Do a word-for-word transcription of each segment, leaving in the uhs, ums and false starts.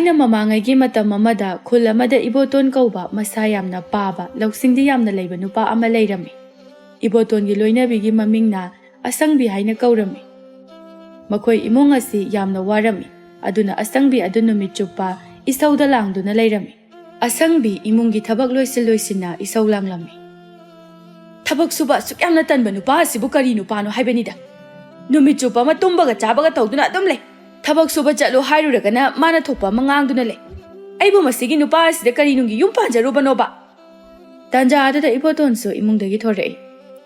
ꯊꯥꯏꯅ ꯃꯃꯥꯡꯉꯩꯒꯤ ꯃꯇꯝ ꯑꯃꯗ ꯈꯨꯜ ꯑꯃꯗ ꯏꯕꯣꯇꯣꯟ ꯀꯧꯕ ꯃꯁꯥ ꯌꯥꯝꯅ ꯄꯥꯕ, ꯂꯧꯁꯤꯡꯗꯤ ꯌꯥꯝꯅ ꯂꯩꯕ ꯅꯨꯄꯥ ꯑꯃ ꯂꯩꯔꯝꯃꯤ꯫ ꯏꯕꯣꯇꯣꯟꯒꯤ ꯂꯣꯏꯅꯕꯤꯒꯤ ꯃꯃꯤꯡꯅ ꯑꯁꯪꯕꯤ ꯍꯥꯏꯅ ꯀꯧꯔꯝꯃꯤ꯫ ꯃꯈꯣꯏ ꯏꯃꯨꯡ ꯑꯁꯤ ꯌꯥꯝꯅ ꯋꯥꯔꯝꯃꯤ꯫ ꯑꯗꯨꯅ ꯑꯁꯪꯕꯤ ꯑꯗꯨ ꯅꯨꯃꯤꯠ ꯆꯨꯞꯄ ꯏꯁꯧꯗ ꯂꯥꯡꯗꯨꯅ ꯂꯩꯔꯝꯃꯤ꯫ ꯑꯁꯪꯕꯤ ꯏꯃꯨꯡꯒꯤ ꯊꯕꯛ ꯂꯣꯏꯁꯤꯟ ꯂꯣꯏꯁꯤꯟꯅ ꯏꯁꯧ ꯂꯥꯡꯂꯝꯃꯤ꯫ "ꯊꯕꯛ ꯁꯨꯕ ꯑꯁꯨꯛ ꯌꯥꯝꯅ ꯇꯟꯕ ꯅꯨꯄꯥ ꯑꯁꯤꯕꯨ ꯀꯔꯤ ꯅꯨꯄꯥꯅꯣ ꯍꯥꯏꯕꯅꯤꯗ? ꯅꯨꯃꯤꯠ ꯆꯨꯞꯄ ꯑꯃ ꯇꯨꯝꯕꯒ ꯆꯥꯕꯒ ꯇꯧꯗꯨꯅ ꯑꯗꯨꯝ ꯂꯩ꯫ ꯊꯕꯛ ꯁꯨꯕ ꯆꯠꯂꯨ ꯍꯥꯏꯔꯨꯔꯒꯅ ꯃꯥꯅ ꯊꯣꯛꯄ ꯑꯃ ꯉꯥꯡꯗꯨꯅ ꯂꯩ꯫ ꯑꯩꯕꯨ ꯃꯁꯤꯒꯤ ꯅꯨꯄꯥ ꯑꯁꯤꯗ ꯀꯔꯤ ꯅꯨꯡꯒꯤ ꯌꯨꯝ ꯄꯥꯟꯖꯔꯨꯕꯅꯣꯕ?" ꯇꯥꯟꯖꯥ ꯑꯗꯨꯗ ꯏꯕꯣꯇꯣꯟꯁꯨ ꯏꯃꯨꯡꯗꯒꯤ ꯊꯣꯔꯛꯏ꯫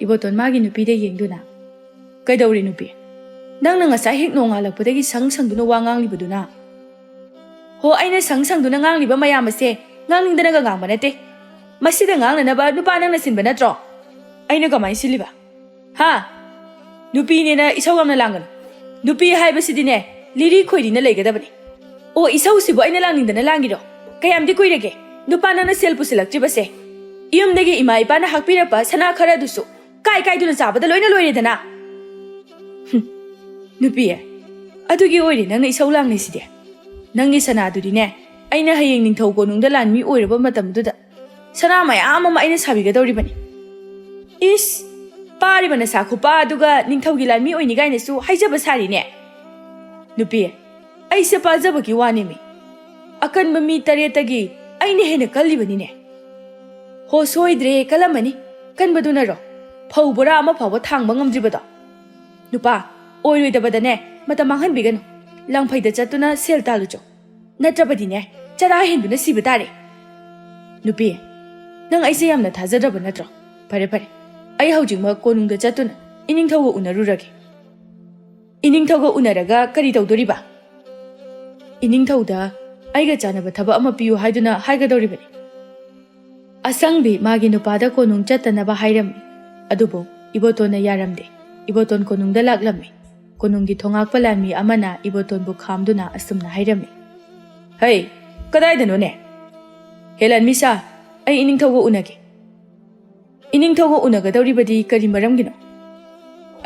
ꯏꯕꯣꯇꯣꯟ ꯃꯥꯒꯤ ꯅꯨꯄꯤꯗ ꯌꯦꯡꯗꯨꯅ, "ꯀꯩꯗꯧꯔꯦ ꯅꯨꯄꯤ? ꯅꯪꯅ ꯉꯁꯥꯏ ꯍꯦꯛ ꯅꯣꯡꯉꯥꯜꯂꯛꯄꯗꯒꯤ ꯁꯪ ꯁꯪꯗꯨꯅ ꯋꯥ ꯉꯥꯡꯂꯤꯕꯗꯨꯅ?" "ꯍꯣ, ꯑꯩꯅ ꯁꯪ ꯁꯪꯗꯨꯅ ꯉꯥꯡꯂꯤꯕ ꯃꯌꯥꯝ ꯑꯁꯦ ꯉꯥꯡꯅꯤꯡꯗꯅꯒ ꯉꯥꯡꯕ ꯅꯠꯇꯦ꯫ ꯃꯁꯤꯗ ꯉꯥꯡꯅꯅꯕ ꯅꯨꯄꯥ ꯅꯪꯅ ꯁꯤꯟꯕ ꯅꯠꯇ꯭ꯔꯣ? ꯑꯩꯅ ꯀꯃꯥꯏꯅ ꯁꯤꯜꯂꯤꯕ? ꯍꯥ? ꯅꯨꯄꯤꯅꯦꯅ ꯏꯁꯧ ꯌꯥꯝꯅ ꯂꯥꯡꯒꯅꯨ꯫ ꯅꯨꯄꯤ ꯍꯥꯏꯕꯁꯤꯗꯤꯅꯦ, ꯂꯤꯔꯤ ꯈꯣꯏꯔꯤꯅ ꯂꯩꯒꯗꯕꯅꯤ꯫ ꯑꯣ, ꯏꯁꯧꯁꯤꯕꯨ ꯑꯩꯅ ꯂꯥꯡꯅꯤꯡꯗꯅ ꯂꯥꯡꯉꯤꯔꯣ? ꯀꯌꯥꯝꯗꯤ ꯀꯨꯏꯔꯒꯦ ꯅꯨꯄꯥ ꯅꯪꯅ ꯁꯦꯜ ꯄꯨꯁꯤꯜꯂꯛꯇ꯭ꯔꯤꯕꯁꯦ? ꯌꯨꯝꯗꯒꯤ ꯏꯃꯥ ꯏꯄꯥꯅ ꯍꯥꯞꯄꯤꯔꯛꯄ ꯁꯅꯥ ꯈꯔꯗꯨꯁꯨ ꯀꯥꯏ ꯀꯥꯏꯗꯨꯅ ꯆꯥꯕꯗ ꯂꯣꯏꯅ ꯂꯣꯏꯔꯦꯗꯅ?" "ꯍꯨꯝ, ꯅꯨꯄꯤ, ꯑꯗꯨꯒꯤ ꯑꯣꯏꯔꯦ ꯅꯪꯅ ꯏꯁꯧ ꯂꯥꯡꯂꯤꯁꯤꯗꯤ꯫ ꯅꯪꯒꯤ ꯁꯅꯥꯗꯨꯗꯤꯅꯦ, ꯑꯩꯅ ꯍꯌꯦꯡ ꯅꯤꯡꯊꯧ ꯀꯣꯅꯨꯡꯗ ꯂꯥꯟꯃꯤ ꯑꯣꯏꯔꯕ ꯃꯇꯝꯗꯨꯗ ꯁꯅꯥ ꯃꯌꯥꯝ ꯑꯃ ꯑꯩꯅ ꯁꯥꯕꯤꯒꯗꯧꯔꯤꯕꯅꯤ꯫" "ꯏꯁ, ꯄꯥꯔꯤꯕ ꯅꯁꯥ ꯈꯨꯄꯥ ꯑꯗꯨꯒ ꯅꯤꯡꯊꯧꯒꯤ ꯂꯥꯟꯃꯤ ꯑꯣꯏꯅꯤ ꯀꯥꯏꯅꯁꯨ ꯍꯥꯏꯖꯕ ꯁꯥꯔꯤꯅꯦ?" "ꯅꯨꯄꯤ, ꯑꯩꯁꯦ ꯄꯥꯖꯕꯒꯤ ꯋꯥꯅꯦꯃꯤ꯫ ꯑꯀꯟꯕ ꯃꯤ ꯇꯔꯦꯠꯇꯒꯤ ꯑꯩꯅ ꯍꯦꯟꯅ ꯀꯜꯂꯤꯕꯅꯤꯅꯦ꯫" "ꯍꯣ, ꯁꯣꯏꯗ꯭ꯔꯦ, ꯀꯜꯂꯝꯃꯅꯤ꯫ ꯀꯟꯕꯗꯨꯅꯔꯣ ꯐꯧ ꯕꯣꯔꯥ ꯑꯃ ꯐꯥꯎꯕ ꯊꯥꯡꯕ ꯉꯝꯗ꯭ꯔꯤꯕꯗꯣ? ꯅꯨꯄꯥ, ꯑꯣꯏꯔꯣꯏꯗꯕꯗꯅꯦ ꯃꯇꯝ ꯃꯥꯡꯍꯟꯕꯤꯒꯅꯨ꯫ ꯂꯪꯐꯩꯗ ꯆꯠꯇꯨꯅ ꯁꯦꯜ ꯇꯥꯜꯂꯨꯆꯣ꯫ ꯅꯠꯇ꯭ꯔꯕꯗꯤꯅꯦ, ꯆꯔꯥ ꯍꯦꯟꯗꯨꯅ ꯁꯤꯕ ꯇꯥꯔꯦ꯫" "ꯅꯨꯄꯤ, ꯅꯪ ꯑꯩꯁꯦ ꯌꯥꯝꯅ ꯊꯥꯖꯗ꯭ꯔꯕ ꯅꯠꯇ꯭ꯔꯣ? ꯐꯔꯦ, ꯐꯔꯦ, ꯑꯩ ꯍꯧꯖꯤꯛꯃꯛ ꯀꯣꯅꯨꯡꯗ ꯆꯠꯇꯨꯅ ꯏꯅꯤꯡꯊꯧꯒ ꯎꯅꯔꯨꯔꯒꯦ꯫" "ꯏꯅꯤꯡꯊꯧꯒ ꯎꯅꯔꯒ ꯀꯔꯤ ꯇꯧꯗꯣꯔꯤꯕ?" "ꯏꯅꯤꯡꯊꯧꯗ ꯑꯩꯒ ꯆꯥꯟꯅꯕ ꯊꯕꯛ ꯑꯃ ꯄꯤꯌꯨ ꯍꯥꯏꯗꯨꯅ ꯍꯥꯏꯒꯗꯧꯔꯤꯕꯅꯤ꯫" ꯑꯁꯪꯕꯤ ꯃꯥꯒꯤ ꯅꯨꯄꯥꯗ ꯀꯣꯅꯨꯡ ꯆꯠꯇꯅꯕ ꯍꯥꯏꯔꯝꯃꯤ꯫ ꯑꯗꯨꯕꯨ ꯏꯕꯣꯇꯣꯟꯅ ꯌꯥꯔꯝꯗꯦ꯫ ꯏꯕꯣꯇꯣꯟ ꯀꯣꯅꯨꯡꯗ ꯂꯥꯛꯂꯝꯃꯤ꯫ ꯀꯣꯅꯨꯡꯒꯤ ꯊꯣꯉꯥꯛꯄ ꯂꯥꯟꯃꯤ ꯑꯃꯅ ꯏꯕꯣꯇꯣꯟꯕꯨ ꯈꯥꯝꯗꯨꯅ ꯑꯁꯨꯝꯅ ꯍꯥꯏꯔꯝꯃꯤ, "ꯍꯩ, ꯀꯗꯥꯏꯗꯅꯣꯅꯦ? ꯍꯦ ꯂꯥꯟꯃꯤꯁꯥ, ꯑꯩ ꯏꯅꯤꯡꯊꯧꯒ ꯎꯅꯒꯦ꯫" "ꯏꯅꯤꯡꯊꯧꯒ ꯎꯅꯒꯗꯧꯔꯤꯕꯗꯤ ꯀꯔꯤ ꯃꯔꯝꯒꯤꯅꯣ?"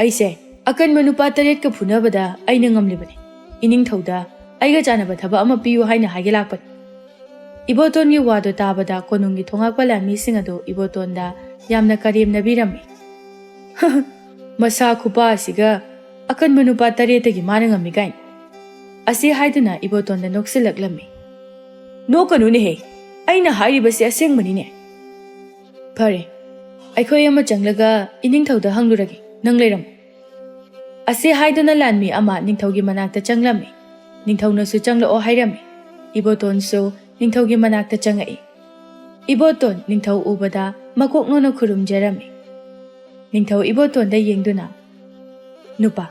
"ꯑꯩꯁꯦ ꯑꯀꯟꯕ ꯅꯨꯄꯥ ꯇꯔꯦꯠꯀ ꯐꯨꯅꯕꯗ ꯑꯩꯅ ꯉꯝꯂꯤꯕꯅꯤ꯫ ꯏꯅꯤꯡꯊꯧꯗ ꯑꯩꯒ ꯆꯥꯟꯅꯕ ꯊꯕꯛ ꯑꯃ ꯄꯤꯌꯨ ꯍꯥꯏꯅ ꯍꯥꯏꯒꯦ ꯂꯥꯛꯄꯅꯤ꯫ ꯏꯕꯣꯇꯣꯟꯒꯤ ꯋꯥꯗꯣ ꯇꯥꯕꯗ ꯀꯣꯅꯨꯡꯒꯤ ꯊꯣꯉꯥꯛꯄ ꯂꯥꯟꯃꯤꯁꯤꯡ ꯑꯗꯨ ꯏꯕꯣꯇꯣꯟꯗ ꯌꯥꯝꯅ ꯀꯔꯦꯝꯅꯕꯤꯔꯝꯃꯤ꯫ "ꯃꯁꯥ ꯈꯨꯄꯥ ꯑꯁꯤꯒ ꯑꯀꯟꯕ ꯅꯨꯄꯥ ꯇꯔꯦꯠꯇꯒꯤ ꯃꯥꯅ ꯉꯝꯃꯤ ꯀꯥꯏꯅ?" ꯑꯁꯤ ꯍꯥꯏꯗꯨꯅ ꯏꯕꯣꯇꯣꯟꯗ ꯅꯣꯛꯁꯤꯜꯂꯛꯂꯝꯃꯤ꯫ "ꯅꯣꯛꯀꯅꯨꯅꯦꯍꯦ, ꯑꯩꯅ ꯍꯥꯏꯔꯤꯕꯁꯤ ꯑꯁꯦꯡꯕꯅꯤꯅꯦ꯫" "ꯐꯔꯦ, ꯑꯩꯈꯣꯏ ꯑꯃ ꯆꯪꯂꯒ ꯏꯅꯤꯡꯊꯧꯗ ꯍꯪꯂꯨꯔꯒꯦ, ꯅꯪ ꯂꯩꯔꯝꯃꯨ꯫" ꯑꯁꯤ ꯍꯥꯏꯗꯨꯅ ꯂꯥꯟꯃꯤ ꯑꯃ ꯅꯤꯡꯊꯧꯒꯤ ꯃꯅꯥꯛꯇ ꯆꯪꯂꯝꯃꯤ꯫ ꯅꯤꯡꯊꯧꯅꯁꯨ ꯆꯪꯂꯛꯑꯣ ꯍꯥꯏꯔꯝꯃꯤ꯫ ꯏꯕꯣꯇꯣꯟꯁꯨ ꯅꯤꯡꯊꯧꯒꯤ ꯃꯅꯥꯛꯇ ꯆꯪꯉꯛꯏ꯫ ꯏꯕꯣꯇꯣꯟ ꯅꯤꯡꯊꯧ ꯎꯕꯗ ꯃꯀꯣꯛ ꯅꯣꯟꯅ ꯈꯨꯔꯨꯝꯖꯔꯝꯃꯤ꯫ ꯅꯤꯡꯊꯧ ꯏꯕꯣꯇꯣꯟꯗ ꯌꯦꯡꯗꯨꯅ, "ꯅꯨꯄꯥ,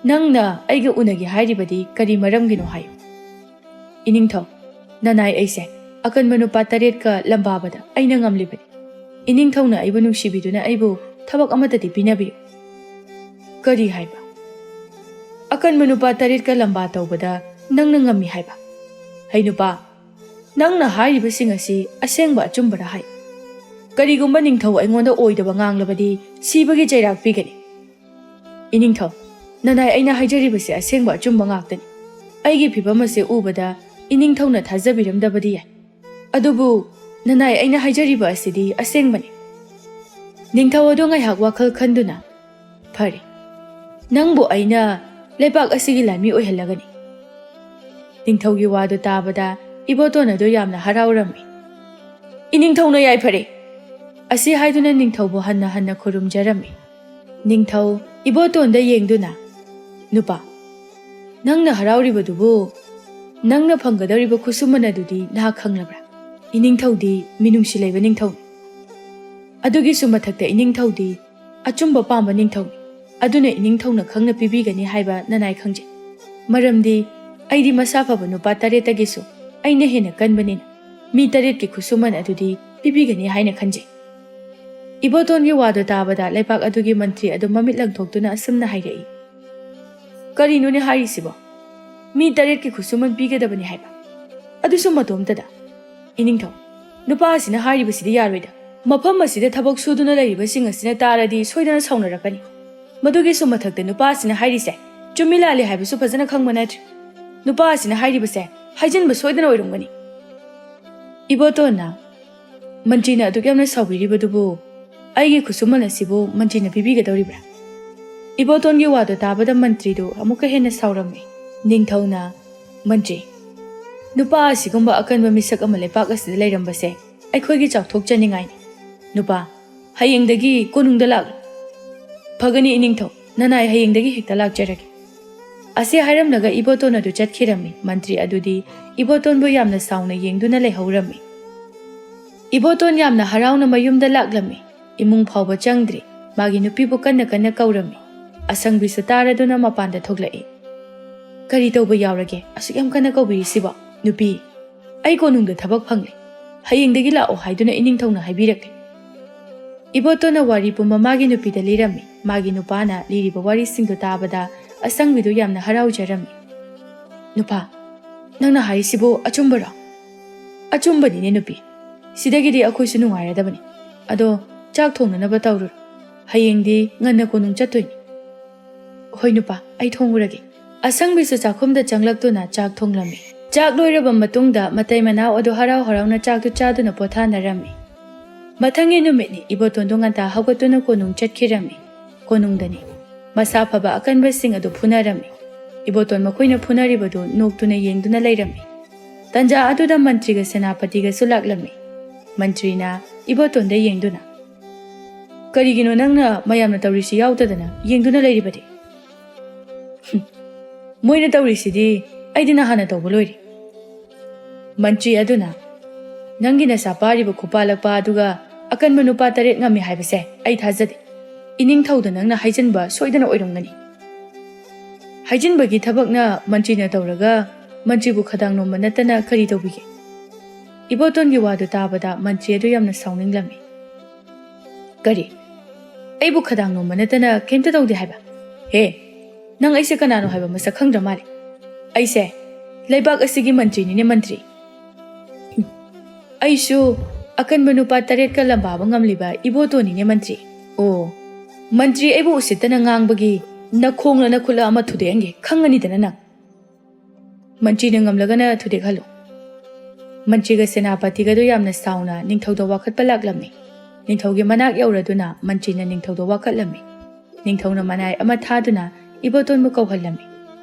ꯅꯪꯅ ꯑꯩꯒ ꯎꯅꯒꯦ ꯍꯥꯏꯔꯤꯕꯗꯤ ꯀꯔꯤ ꯃꯔꯝꯒꯤꯅꯣ ꯍꯥꯏꯌꯨ꯫" "ꯏꯅꯤꯡꯊꯧ, ꯅꯅꯥꯏ ꯑꯩꯁꯦ ꯑꯀꯟꯕ ꯅꯨꯄꯥ ꯇꯔꯦꯠꯀ ꯂꯝꯕꯥꯕꯗ ꯑꯩꯅ ꯉꯝꯂꯤꯕꯅꯤ꯫ ꯏꯅꯤꯡꯊꯧꯅ ꯑꯩꯕꯨ ꯅꯨꯡꯁꯤꯕꯤꯗꯨꯅ ꯑꯩꯕꯨ ꯊꯕꯛ ꯑꯃꯠꯇꯗꯤ ꯄꯤꯅꯕꯤꯌꯨ꯫" "ꯀꯔꯤ ꯍꯥꯏꯕ? ꯑꯀꯟꯕ ꯅꯨꯄꯥ ꯇꯔꯦꯠꯀ ꯂꯝꯕꯥ ꯇꯧꯕꯗ ꯅꯪꯅ ꯉꯝꯃꯤ ꯍꯥꯏꯕ? ꯍꯩ ꯅꯨꯄꯥ, ꯅꯪꯅ ꯍꯥꯏꯔꯤꯕꯁꯤꯡ ꯑꯁꯤ ꯑꯁꯦꯡꯕ ꯑꯆꯨꯝꯕꯔ ꯍꯥꯏ꯫ ꯀꯔꯤꯒꯨꯝꯕ ꯅꯤꯡꯊꯧ ꯑꯩꯉꯣꯟꯗ ꯑꯣꯏꯗꯕ ꯉꯥꯡꯂꯕꯗꯤ ꯁꯤꯕꯒꯤ ꯆꯩꯔꯥꯛ ꯄꯤꯒꯅꯤ꯫" "ꯏꯅꯤꯡꯊꯧ, ꯅꯅꯥꯏ ꯑꯩꯅ ꯍꯥꯏꯖꯔꯤꯕꯁꯤ ꯑꯁꯦꯡꯕ ꯑꯆꯨꯝꯕ ꯉꯥꯛꯇꯅꯤ꯫ ꯑꯩꯒꯤ ꯐꯤꯚꯝ ꯑꯁꯤ ꯎꯕꯗ ꯏꯅꯤꯡꯊꯧꯅ ꯊꯥꯖꯕꯤꯔꯝꯗꯕꯗꯤ ꯌꯥꯏ꯫ ꯑꯗꯨꯕꯨ ꯅꯅꯥꯏ ꯑꯩꯅ ꯍꯥꯏꯖꯔꯤꯕ ꯑꯁꯤꯗꯤ ꯑꯁꯦꯡꯕꯅꯤ꯫" ꯅꯤꯡꯊꯧ ꯑꯗꯨ ꯉꯥꯏꯍꯥꯛ ꯋꯥꯈꯜ ꯈꯟꯗꯨꯅ, "ꯐꯔꯦ, ꯅꯪꯕꯨ ꯑꯩꯅ ꯂꯩꯕꯥꯛ ꯑꯁꯤꯒꯤ ꯂꯥꯟꯃꯤ ꯑꯣꯏꯍꯜꯂꯒꯅꯤ꯫" ꯅꯤꯡꯊꯧꯒꯤ ꯋꯥꯗꯨ ꯇꯥꯕꯗ ꯏꯕꯣꯇꯣꯟ ꯑꯗꯨ ꯌꯥꯝꯅ ꯍꯔꯥꯎꯔꯝꯃꯤ꯫ "ꯏꯅꯤꯡꯊꯧꯅ ꯌꯥꯏꯐꯔꯦ!" ꯑꯁꯤ ꯍꯥꯏꯗꯨꯅ ꯅꯤꯡꯊꯧꯕꯨ ꯍꯟꯅ ꯍꯟꯅ ꯈꯨꯔꯨꯝꯖꯔꯝꯃꯤ꯫ ꯅꯤꯡꯊꯧ ꯏꯕꯣꯇꯣꯟꯗ ꯌꯦꯡꯗꯨꯅ, "ꯅꯨꯄꯥ, ꯅꯪꯅ ꯍꯔꯥꯎꯔꯤꯕꯗꯨꯕꯨ ꯅꯪꯅ ꯐꯪꯒꯗꯧꯔꯤꯕ ꯈꯨꯠꯁꯨꯃꯟ ꯑꯗꯨꯗꯤ ꯅꯍꯥꯛ ꯈꯪꯂꯕ꯭ꯔꯥ? ꯏꯅꯤꯡꯊꯧꯗꯤ ꯃꯤꯅꯨꯡꯁꯤ ꯂꯩꯕ ꯅꯤꯡꯊꯧꯅꯤ꯫ ꯑꯗꯨꯒꯤꯁꯨ ꯃꯊꯛꯇ ꯏꯅꯤꯡꯊꯧꯗꯤ ꯑꯆꯨꯝꯕ ꯄꯥꯝꯕ ꯅꯤꯡꯊꯧꯅꯤ꯫ ꯑꯗꯨꯅ ꯏꯅꯤꯡꯊꯧꯅ ꯈꯪꯅ ꯄꯤꯕꯤꯒꯅꯤ ꯍꯥꯏꯕ ꯅꯅꯥꯏ ꯈꯪꯖꯩ꯫ ꯃꯔꯝꯗꯤ ꯑꯩꯗꯤ ꯃꯁꯥ ꯐꯕ ꯅꯨꯄꯥ ꯇꯔꯦꯠꯇꯒꯤꯁꯨ ꯑꯩꯅ ꯍꯦꯟꯅ ꯀꯟꯕꯅꯤꯅ ꯃꯤ ꯇꯔꯦꯠꯀꯤ ꯈꯨꯠꯁꯨꯃꯟ ꯑꯗꯨꯗꯤ ꯄꯤꯕꯤꯒꯅꯤ ꯍꯥꯏꯅ ꯈꯟꯖꯩ꯫" ꯏꯕꯣꯇꯣꯟꯒꯤ ꯋꯥꯗꯨ ꯇꯥꯕꯗ ꯂꯩꯕꯥꯛ ꯑꯗꯨꯒꯤ ꯃꯟꯇ꯭ꯔꯤ ꯑꯗꯨ ꯃꯃꯤꯠ ꯂꯪꯊꯣꯛꯇꯨꯅ ꯑꯁꯨꯝꯅ ꯍꯥꯏꯔꯛꯏ, "ꯀꯔꯤꯅꯣꯅꯦ ꯍꯥꯏꯔꯤꯁꯤꯕꯣ? ꯃꯤ ꯇꯔꯦꯠꯀꯤ ꯈꯨꯠꯁꯨꯃꯟ ꯄꯤꯒꯗꯕꯅꯤ ꯍꯥꯏꯕ? ꯑꯗꯨꯁꯨ ꯃꯇꯣꯝꯇꯗ? ꯏꯅꯤꯡꯊꯧ, ꯅꯨꯄꯥ ꯑꯁꯤꯅ ꯍꯥꯏꯔꯤꯕꯁꯤꯗꯤ ꯌꯥꯔꯣꯏꯗ꯫ ꯃꯐꯝ ꯑꯁꯤꯗ ꯊꯕꯛ ꯁꯨꯗꯨꯅ ꯂꯩꯔꯤꯕꯁꯤꯡ ꯑꯁꯤꯅ ꯇꯥꯔꯗꯤ ꯁꯣꯏꯗꯅ ꯁꯥꯎꯅꯔꯛꯀꯅꯤ꯫ ꯃꯗꯨꯒꯤꯁꯨ ꯃꯊꯛꯇ ꯅꯨꯄꯥ ꯑꯁꯤꯅ ꯍꯥꯏꯔꯤꯁꯦ ꯆꯨꯝꯃꯤ ꯂꯥꯜꯂꯤ ꯍꯥꯏꯕꯁꯨ ꯐꯖꯅ ꯈꯪꯕ ꯅꯠꯇ꯭ꯔꯦ꯫" ꯅꯨꯄꯥ ꯑꯁꯤꯅ ꯍꯥꯏꯔꯤꯕꯁꯦ ꯍꯥꯏꯖꯤꯟꯕ ꯁꯣꯏꯗꯅ ꯑꯣꯏꯔꯝꯒꯅꯤ꯫ ꯏꯕꯣꯇꯣꯟꯅ, "ꯃꯟꯇ꯭ꯔꯤꯅ ꯑꯗꯨꯛ ꯌꯥꯝꯅ ꯁꯥꯎꯕꯤꯔꯤꯕꯗꯨꯕꯨ ꯑꯩꯒꯤ ꯈꯨꯠꯁꯨꯃꯟ ꯑꯁꯤꯕꯨ ꯃꯟꯇ꯭ꯔꯤꯅ ꯄꯤꯕꯤꯒꯗꯧꯔꯤꯕ꯭ꯔꯥ?" ꯏꯕꯣꯇꯣꯟꯒꯤ ꯋꯥꯗꯨ ꯇꯥꯕꯗ ꯃꯟꯇ꯭ꯔꯤꯗꯨ ꯑꯃꯨꯛꯀ ꯍꯦꯟꯅ ꯁꯥꯎꯔꯝꯃꯤ꯫ ꯅꯤꯡꯊꯧꯅ, "ꯃꯟꯇ꯭ꯔꯤ, ꯅꯨꯄꯥ ꯑꯁꯤꯒꯨꯝꯕ ꯑꯀꯟꯕ ꯃꯤꯁꯛ ꯑꯃ ꯂꯩꯄꯥꯛ ꯑꯁꯤꯗ ꯂꯩꯔꯝꯕꯁꯦ ꯑꯩꯈꯣꯏꯒꯤ ꯆꯥꯎꯊꯣꯛꯆꯅꯤꯡꯉꯥꯏꯅꯤ꯫ ꯅꯨꯄꯥ, ꯍꯌꯦꯡꯗꯒꯤ ꯀꯣꯅꯨꯡꯗ ꯂꯥꯛꯂꯨ꯫" "ꯐꯒꯅꯤ ꯏꯅꯤꯡꯊꯧ, ꯅꯅꯥꯏ ꯍꯌꯦꯡꯗꯒꯤ ꯍꯦꯛꯇ ꯂꯥꯛꯆꯔꯒꯦ꯫" ꯑꯁꯤ ꯍꯥꯏꯔꯝꯂꯒ ꯏꯕꯣꯇꯣꯟ ꯑꯗꯨ ꯆꯠꯈꯤꯔꯝꯃꯤ꯫ ꯃꯟꯇ꯭ꯔꯤ ꯑꯗꯨꯗꯤ ꯏꯕꯣꯇꯣꯟꯕꯨ ꯌꯥꯝꯅ ꯁꯥꯎꯅ ꯌꯦꯡꯗꯨꯅ ꯂꯩꯍꯧꯔꯝꯃꯤ꯫ ꯏꯕꯣꯇꯣꯟ ꯌꯥꯝꯅ ꯍꯔꯥꯎꯅ ꯃꯌꯨꯝꯗ ꯂꯥꯛꯂꯝꯃꯤ꯫ ꯏꯃꯨꯡ ꯐꯥꯎꯕ ꯆꯪꯗ꯭ꯔꯤ, ꯃꯥꯒꯤ ꯅꯨꯄꯤꯕꯨ ꯀꯟꯅ ꯀꯟꯅ ꯀꯧꯔꯝꯃꯤ꯫ ꯑꯁꯪꯕꯤꯁꯨ ꯇꯥꯔꯗꯨꯅ ꯃꯄꯥꯟꯗ ꯊꯣꯛꯂꯛꯏ꯫ "ꯀꯔꯤ ꯇꯧꯕ ꯌꯥꯎꯔꯒꯦ ꯑꯁꯨꯛ ꯌꯥꯝ ꯀꯟꯅ ꯀꯧꯕꯤꯔꯤꯁꯤꯕꯣ? ꯅꯨꯄꯤ, ꯑꯩ ꯀꯣꯅꯨꯡꯗ ꯊꯕꯛ ꯐꯪꯂꯦ꯫ ꯍꯌꯦꯡꯗꯒꯤ ꯂꯥꯛꯑꯣ ꯍꯥꯏꯗꯨꯅ ꯏꯅꯤꯡꯊꯧꯅ ꯍꯥꯏꯕꯤꯔꯛꯂꯦ꯫" ꯏꯕꯣꯇꯣꯟꯅ ꯋꯥꯔꯤ ꯄꯨꯝꯕ ꯃꯥꯒꯤ ꯅꯨꯄꯤꯗ ꯂꯤꯔꯝꯃꯤ꯫ ꯃꯥꯒꯤ ꯅꯨꯄꯥꯅ ꯂꯤꯔꯤꯕ ꯋꯥꯔꯤꯁꯤꯡꯗꯨ ꯇꯥꯕꯗ ꯑꯁꯪꯕꯤꯗꯨ ꯌꯥꯝꯅ ꯍꯔꯥꯎꯖꯔꯝꯃꯤ꯫ "ꯅꯨꯄꯥ, ꯅꯪꯅ ꯍꯥꯏꯔꯤꯁꯤꯕꯨ ꯑꯆꯨꯝꯕꯔꯣ?" "ꯑꯆꯨꯝꯕꯅꯤꯅꯦ ꯅꯨꯄꯤ꯫ ꯁꯤꯗꯒꯤꯗꯤ ꯑꯩꯈꯣꯏꯁꯨ ꯅꯨꯡꯉꯥꯏꯔꯗꯕꯅꯤ꯫ ꯑꯗꯣ ꯆꯥꯛ ꯊꯣꯡꯅꯅꯕ ꯇꯧꯔꯨꯔꯣ꯫ ꯍꯌꯦꯡꯗꯤ ꯉꯟꯅ ꯀꯣꯅꯨꯡ ꯆꯠꯇꯣꯏꯅꯤ꯫" "ꯍꯣꯏ ꯅꯨꯄꯥ, ꯑꯩ ꯊꯣꯡꯉꯨꯔꯒꯦ꯫" ꯑꯁꯪꯕꯤꯁꯨ ꯆꯥꯛꯈꯨꯝꯗ ꯆꯪꯂꯛꯇꯨꯅ ꯆꯥꯛ ꯊꯣꯡꯂꯝꯃꯤ꯫ ꯆꯥꯛ ꯂꯣꯏꯔꯕ ꯃꯇꯨꯡꯗ ꯃꯇꯩ ꯃꯅꯥꯎ ꯑꯗꯨ ꯍꯔꯥꯎ ꯍꯔꯥꯎꯅ ꯆꯥꯛꯇꯨ ꯆꯥꯗꯨꯅ ꯄꯣꯊꯥꯅꯔꯝꯃꯤ꯫ ꯃꯊꯪꯒꯤ ꯅꯨꯃꯤꯠꯅꯤ꯫ ꯏꯕꯣꯇꯣꯟꯗꯨ ꯉꯟꯇꯥ ꯍꯧꯒꯠꯇꯨꯅ ꯀꯣꯅꯨꯡ ꯆꯠꯈꯤꯔꯝꯃꯤ꯫ ꯀꯣꯅꯨꯡꯗꯅꯤ꯫ ꯃꯁꯥ ꯐꯕ ꯑꯀꯟꯕꯁꯤꯡ ꯑꯗꯨ ꯐꯨꯅꯔꯝꯃꯤ꯫ ꯏꯕꯣꯇꯣꯟ ꯃꯈꯣꯏꯅ ꯐꯨꯅꯔꯤꯕꯗꯨ ꯅꯣꯛꯇꯨꯅ ꯌꯦꯡꯗꯨꯅ ꯂꯩꯔꯝꯃꯤ꯫ ꯇꯟꯖꯥ ꯑꯗꯨꯗ ꯃꯟꯇ꯭ꯔꯤꯒ ꯁꯦꯅꯥꯄꯇꯤꯒꯁꯨ ꯂꯥꯛꯂꯝꯃꯤ꯫ ꯃꯟꯇ꯭ꯔꯤꯅ ꯏꯕꯣꯇꯣꯟꯗ ꯌꯦꯡꯗꯨꯅ, "ꯀꯔꯤꯒꯤꯅꯣ ꯅꯪꯅ ꯃꯌꯥꯝꯅ ꯇꯧꯔꯤꯁꯤ ꯌꯥꯎꯗꯗꯅ ꯌꯦꯡꯗꯨꯅ ꯂꯩꯔꯤꯕꯗꯤ?" "ꯍꯨꯝ, ꯃꯣꯏꯅ ꯇꯧꯔꯤꯁꯤꯗꯤ ꯑꯩꯗꯤ ꯅꯍꯥꯟꯅ ꯇꯧꯕ ꯂꯣꯏꯔꯦ꯫" ꯃꯟꯇ꯭ꯔꯤ ꯑꯗꯨꯅ, "ꯅꯪꯒꯤ ꯅꯆꯥ ꯄꯥꯔꯤꯕ ꯈꯨꯄꯥ ꯂꯛꯄ ꯑꯗꯨꯒ ꯑꯀꯟꯕ ꯅꯨꯄꯥ ꯇꯔꯦꯠ ꯉꯝꯃꯤ ꯍꯥꯏꯕꯁꯦ ꯑꯩ ꯊꯥꯖꯗꯦ꯫ ꯏꯅꯤꯡꯊꯧꯗ ꯅꯪꯅ ꯍꯥꯏꯖꯤꯟꯕ ꯁꯣꯏꯗꯅ ꯑꯣꯏꯔꯝꯒꯅꯤ꯫" "ꯍꯥꯏꯖꯤꯟꯕꯒꯤ ꯊꯕꯛꯅ ꯃꯟꯇ꯭ꯔꯤꯅ ꯇꯧꯔꯒ ꯃꯟꯇ꯭ꯔꯤꯕꯨ ꯈꯗꯥꯡ ꯅꯣꯝꯕ ꯅꯠꯇꯅ ꯀꯔꯤ ꯇꯧꯕꯤꯒꯦ?" ꯏꯕꯣꯇꯣꯟꯒꯤ ꯋꯥꯗꯨ ꯇꯥꯕꯗ ꯃꯟꯇ꯭ꯔꯤ ꯑꯗꯨ ꯌꯥꯝꯅ ꯁꯥꯎꯅꯤꯡꯂꯝꯃꯤ꯫ "ꯀꯔꯤ? ꯑꯩꯕꯨ ꯈꯗꯥꯡ ꯅꯣꯝꯕ ꯅꯠꯇꯅ ꯀꯩꯝꯇ ꯇꯧꯗꯦ ꯍꯥꯏꯕ? ꯍꯦ, ꯅꯪ ꯑꯩꯁꯦ ꯀꯅꯥꯅꯣ ꯍꯥꯏꯕ ꯃꯁꯛ ꯈꯪꯗ꯭ꯔ ꯃꯥꯜꯂꯦ꯫ ꯑꯩꯁꯦ ꯂꯩꯕꯥꯛ ꯑꯁꯤꯒꯤ ꯃꯟꯇ꯭ꯔꯤꯅꯤꯅꯦ, ꯃꯟꯇ꯭ꯔꯤ꯫ ꯎꯝ, ꯑꯩꯁꯨ ꯑꯀꯟꯕ ꯅꯨꯄꯥ ꯇꯔꯦꯠꯀ ꯂꯝꯕꯥꯕ ꯉꯝꯂꯤꯕ ꯏꯕꯣꯇꯣꯟꯅꯤꯅꯦ, ꯃꯟꯇ꯭ꯔꯤ꯫ ꯑꯣ, ꯃꯟꯇ꯭ꯔꯤ ꯑꯩꯕꯨ ꯎꯁꯤꯠꯇꯅ ꯉꯥꯡꯕꯒꯤ ꯅꯈꯣꯡꯂ ꯅꯈꯨꯠꯂ ꯑꯃ ꯊꯨꯗꯦꯛꯍꯟꯒꯦ, ꯈꯪꯉꯅꯤꯗꯅ ꯅꯪ꯫" ꯃꯟꯇ꯭ꯔꯤꯅ ꯉꯝꯂꯒꯅ ꯊꯨꯗꯦꯛꯍꯜꯂꯨ꯫ ꯃꯟꯇ꯭ꯔꯤꯒ ꯁꯦꯅꯥꯄꯇꯤꯒꯗꯨ ꯌꯥꯝꯅ ꯁꯥꯎꯅ ꯅꯤꯡꯊꯧꯗ ꯋꯥꯀꯠꯄ ꯂꯥꯛꯂꯝꯃꯤ꯫ ꯅꯤꯡꯊꯧꯒꯤ ꯃꯅꯥꯛ ꯌꯧꯔꯗꯨꯅ ꯃꯟꯇ꯭ꯔꯤꯅ ꯅꯤꯡꯊꯧꯗ ꯋꯥꯀꯠꯂꯝꯃꯤ꯫ ꯅꯤꯡꯊꯧꯅ ꯃꯅꯥꯏ ꯑꯃ ꯊꯥꯗꯨꯅ ꯏꯕꯣꯇꯣꯟꯕꯨ ꯀꯧꯍꯜꯂꯝꯃꯤ꯫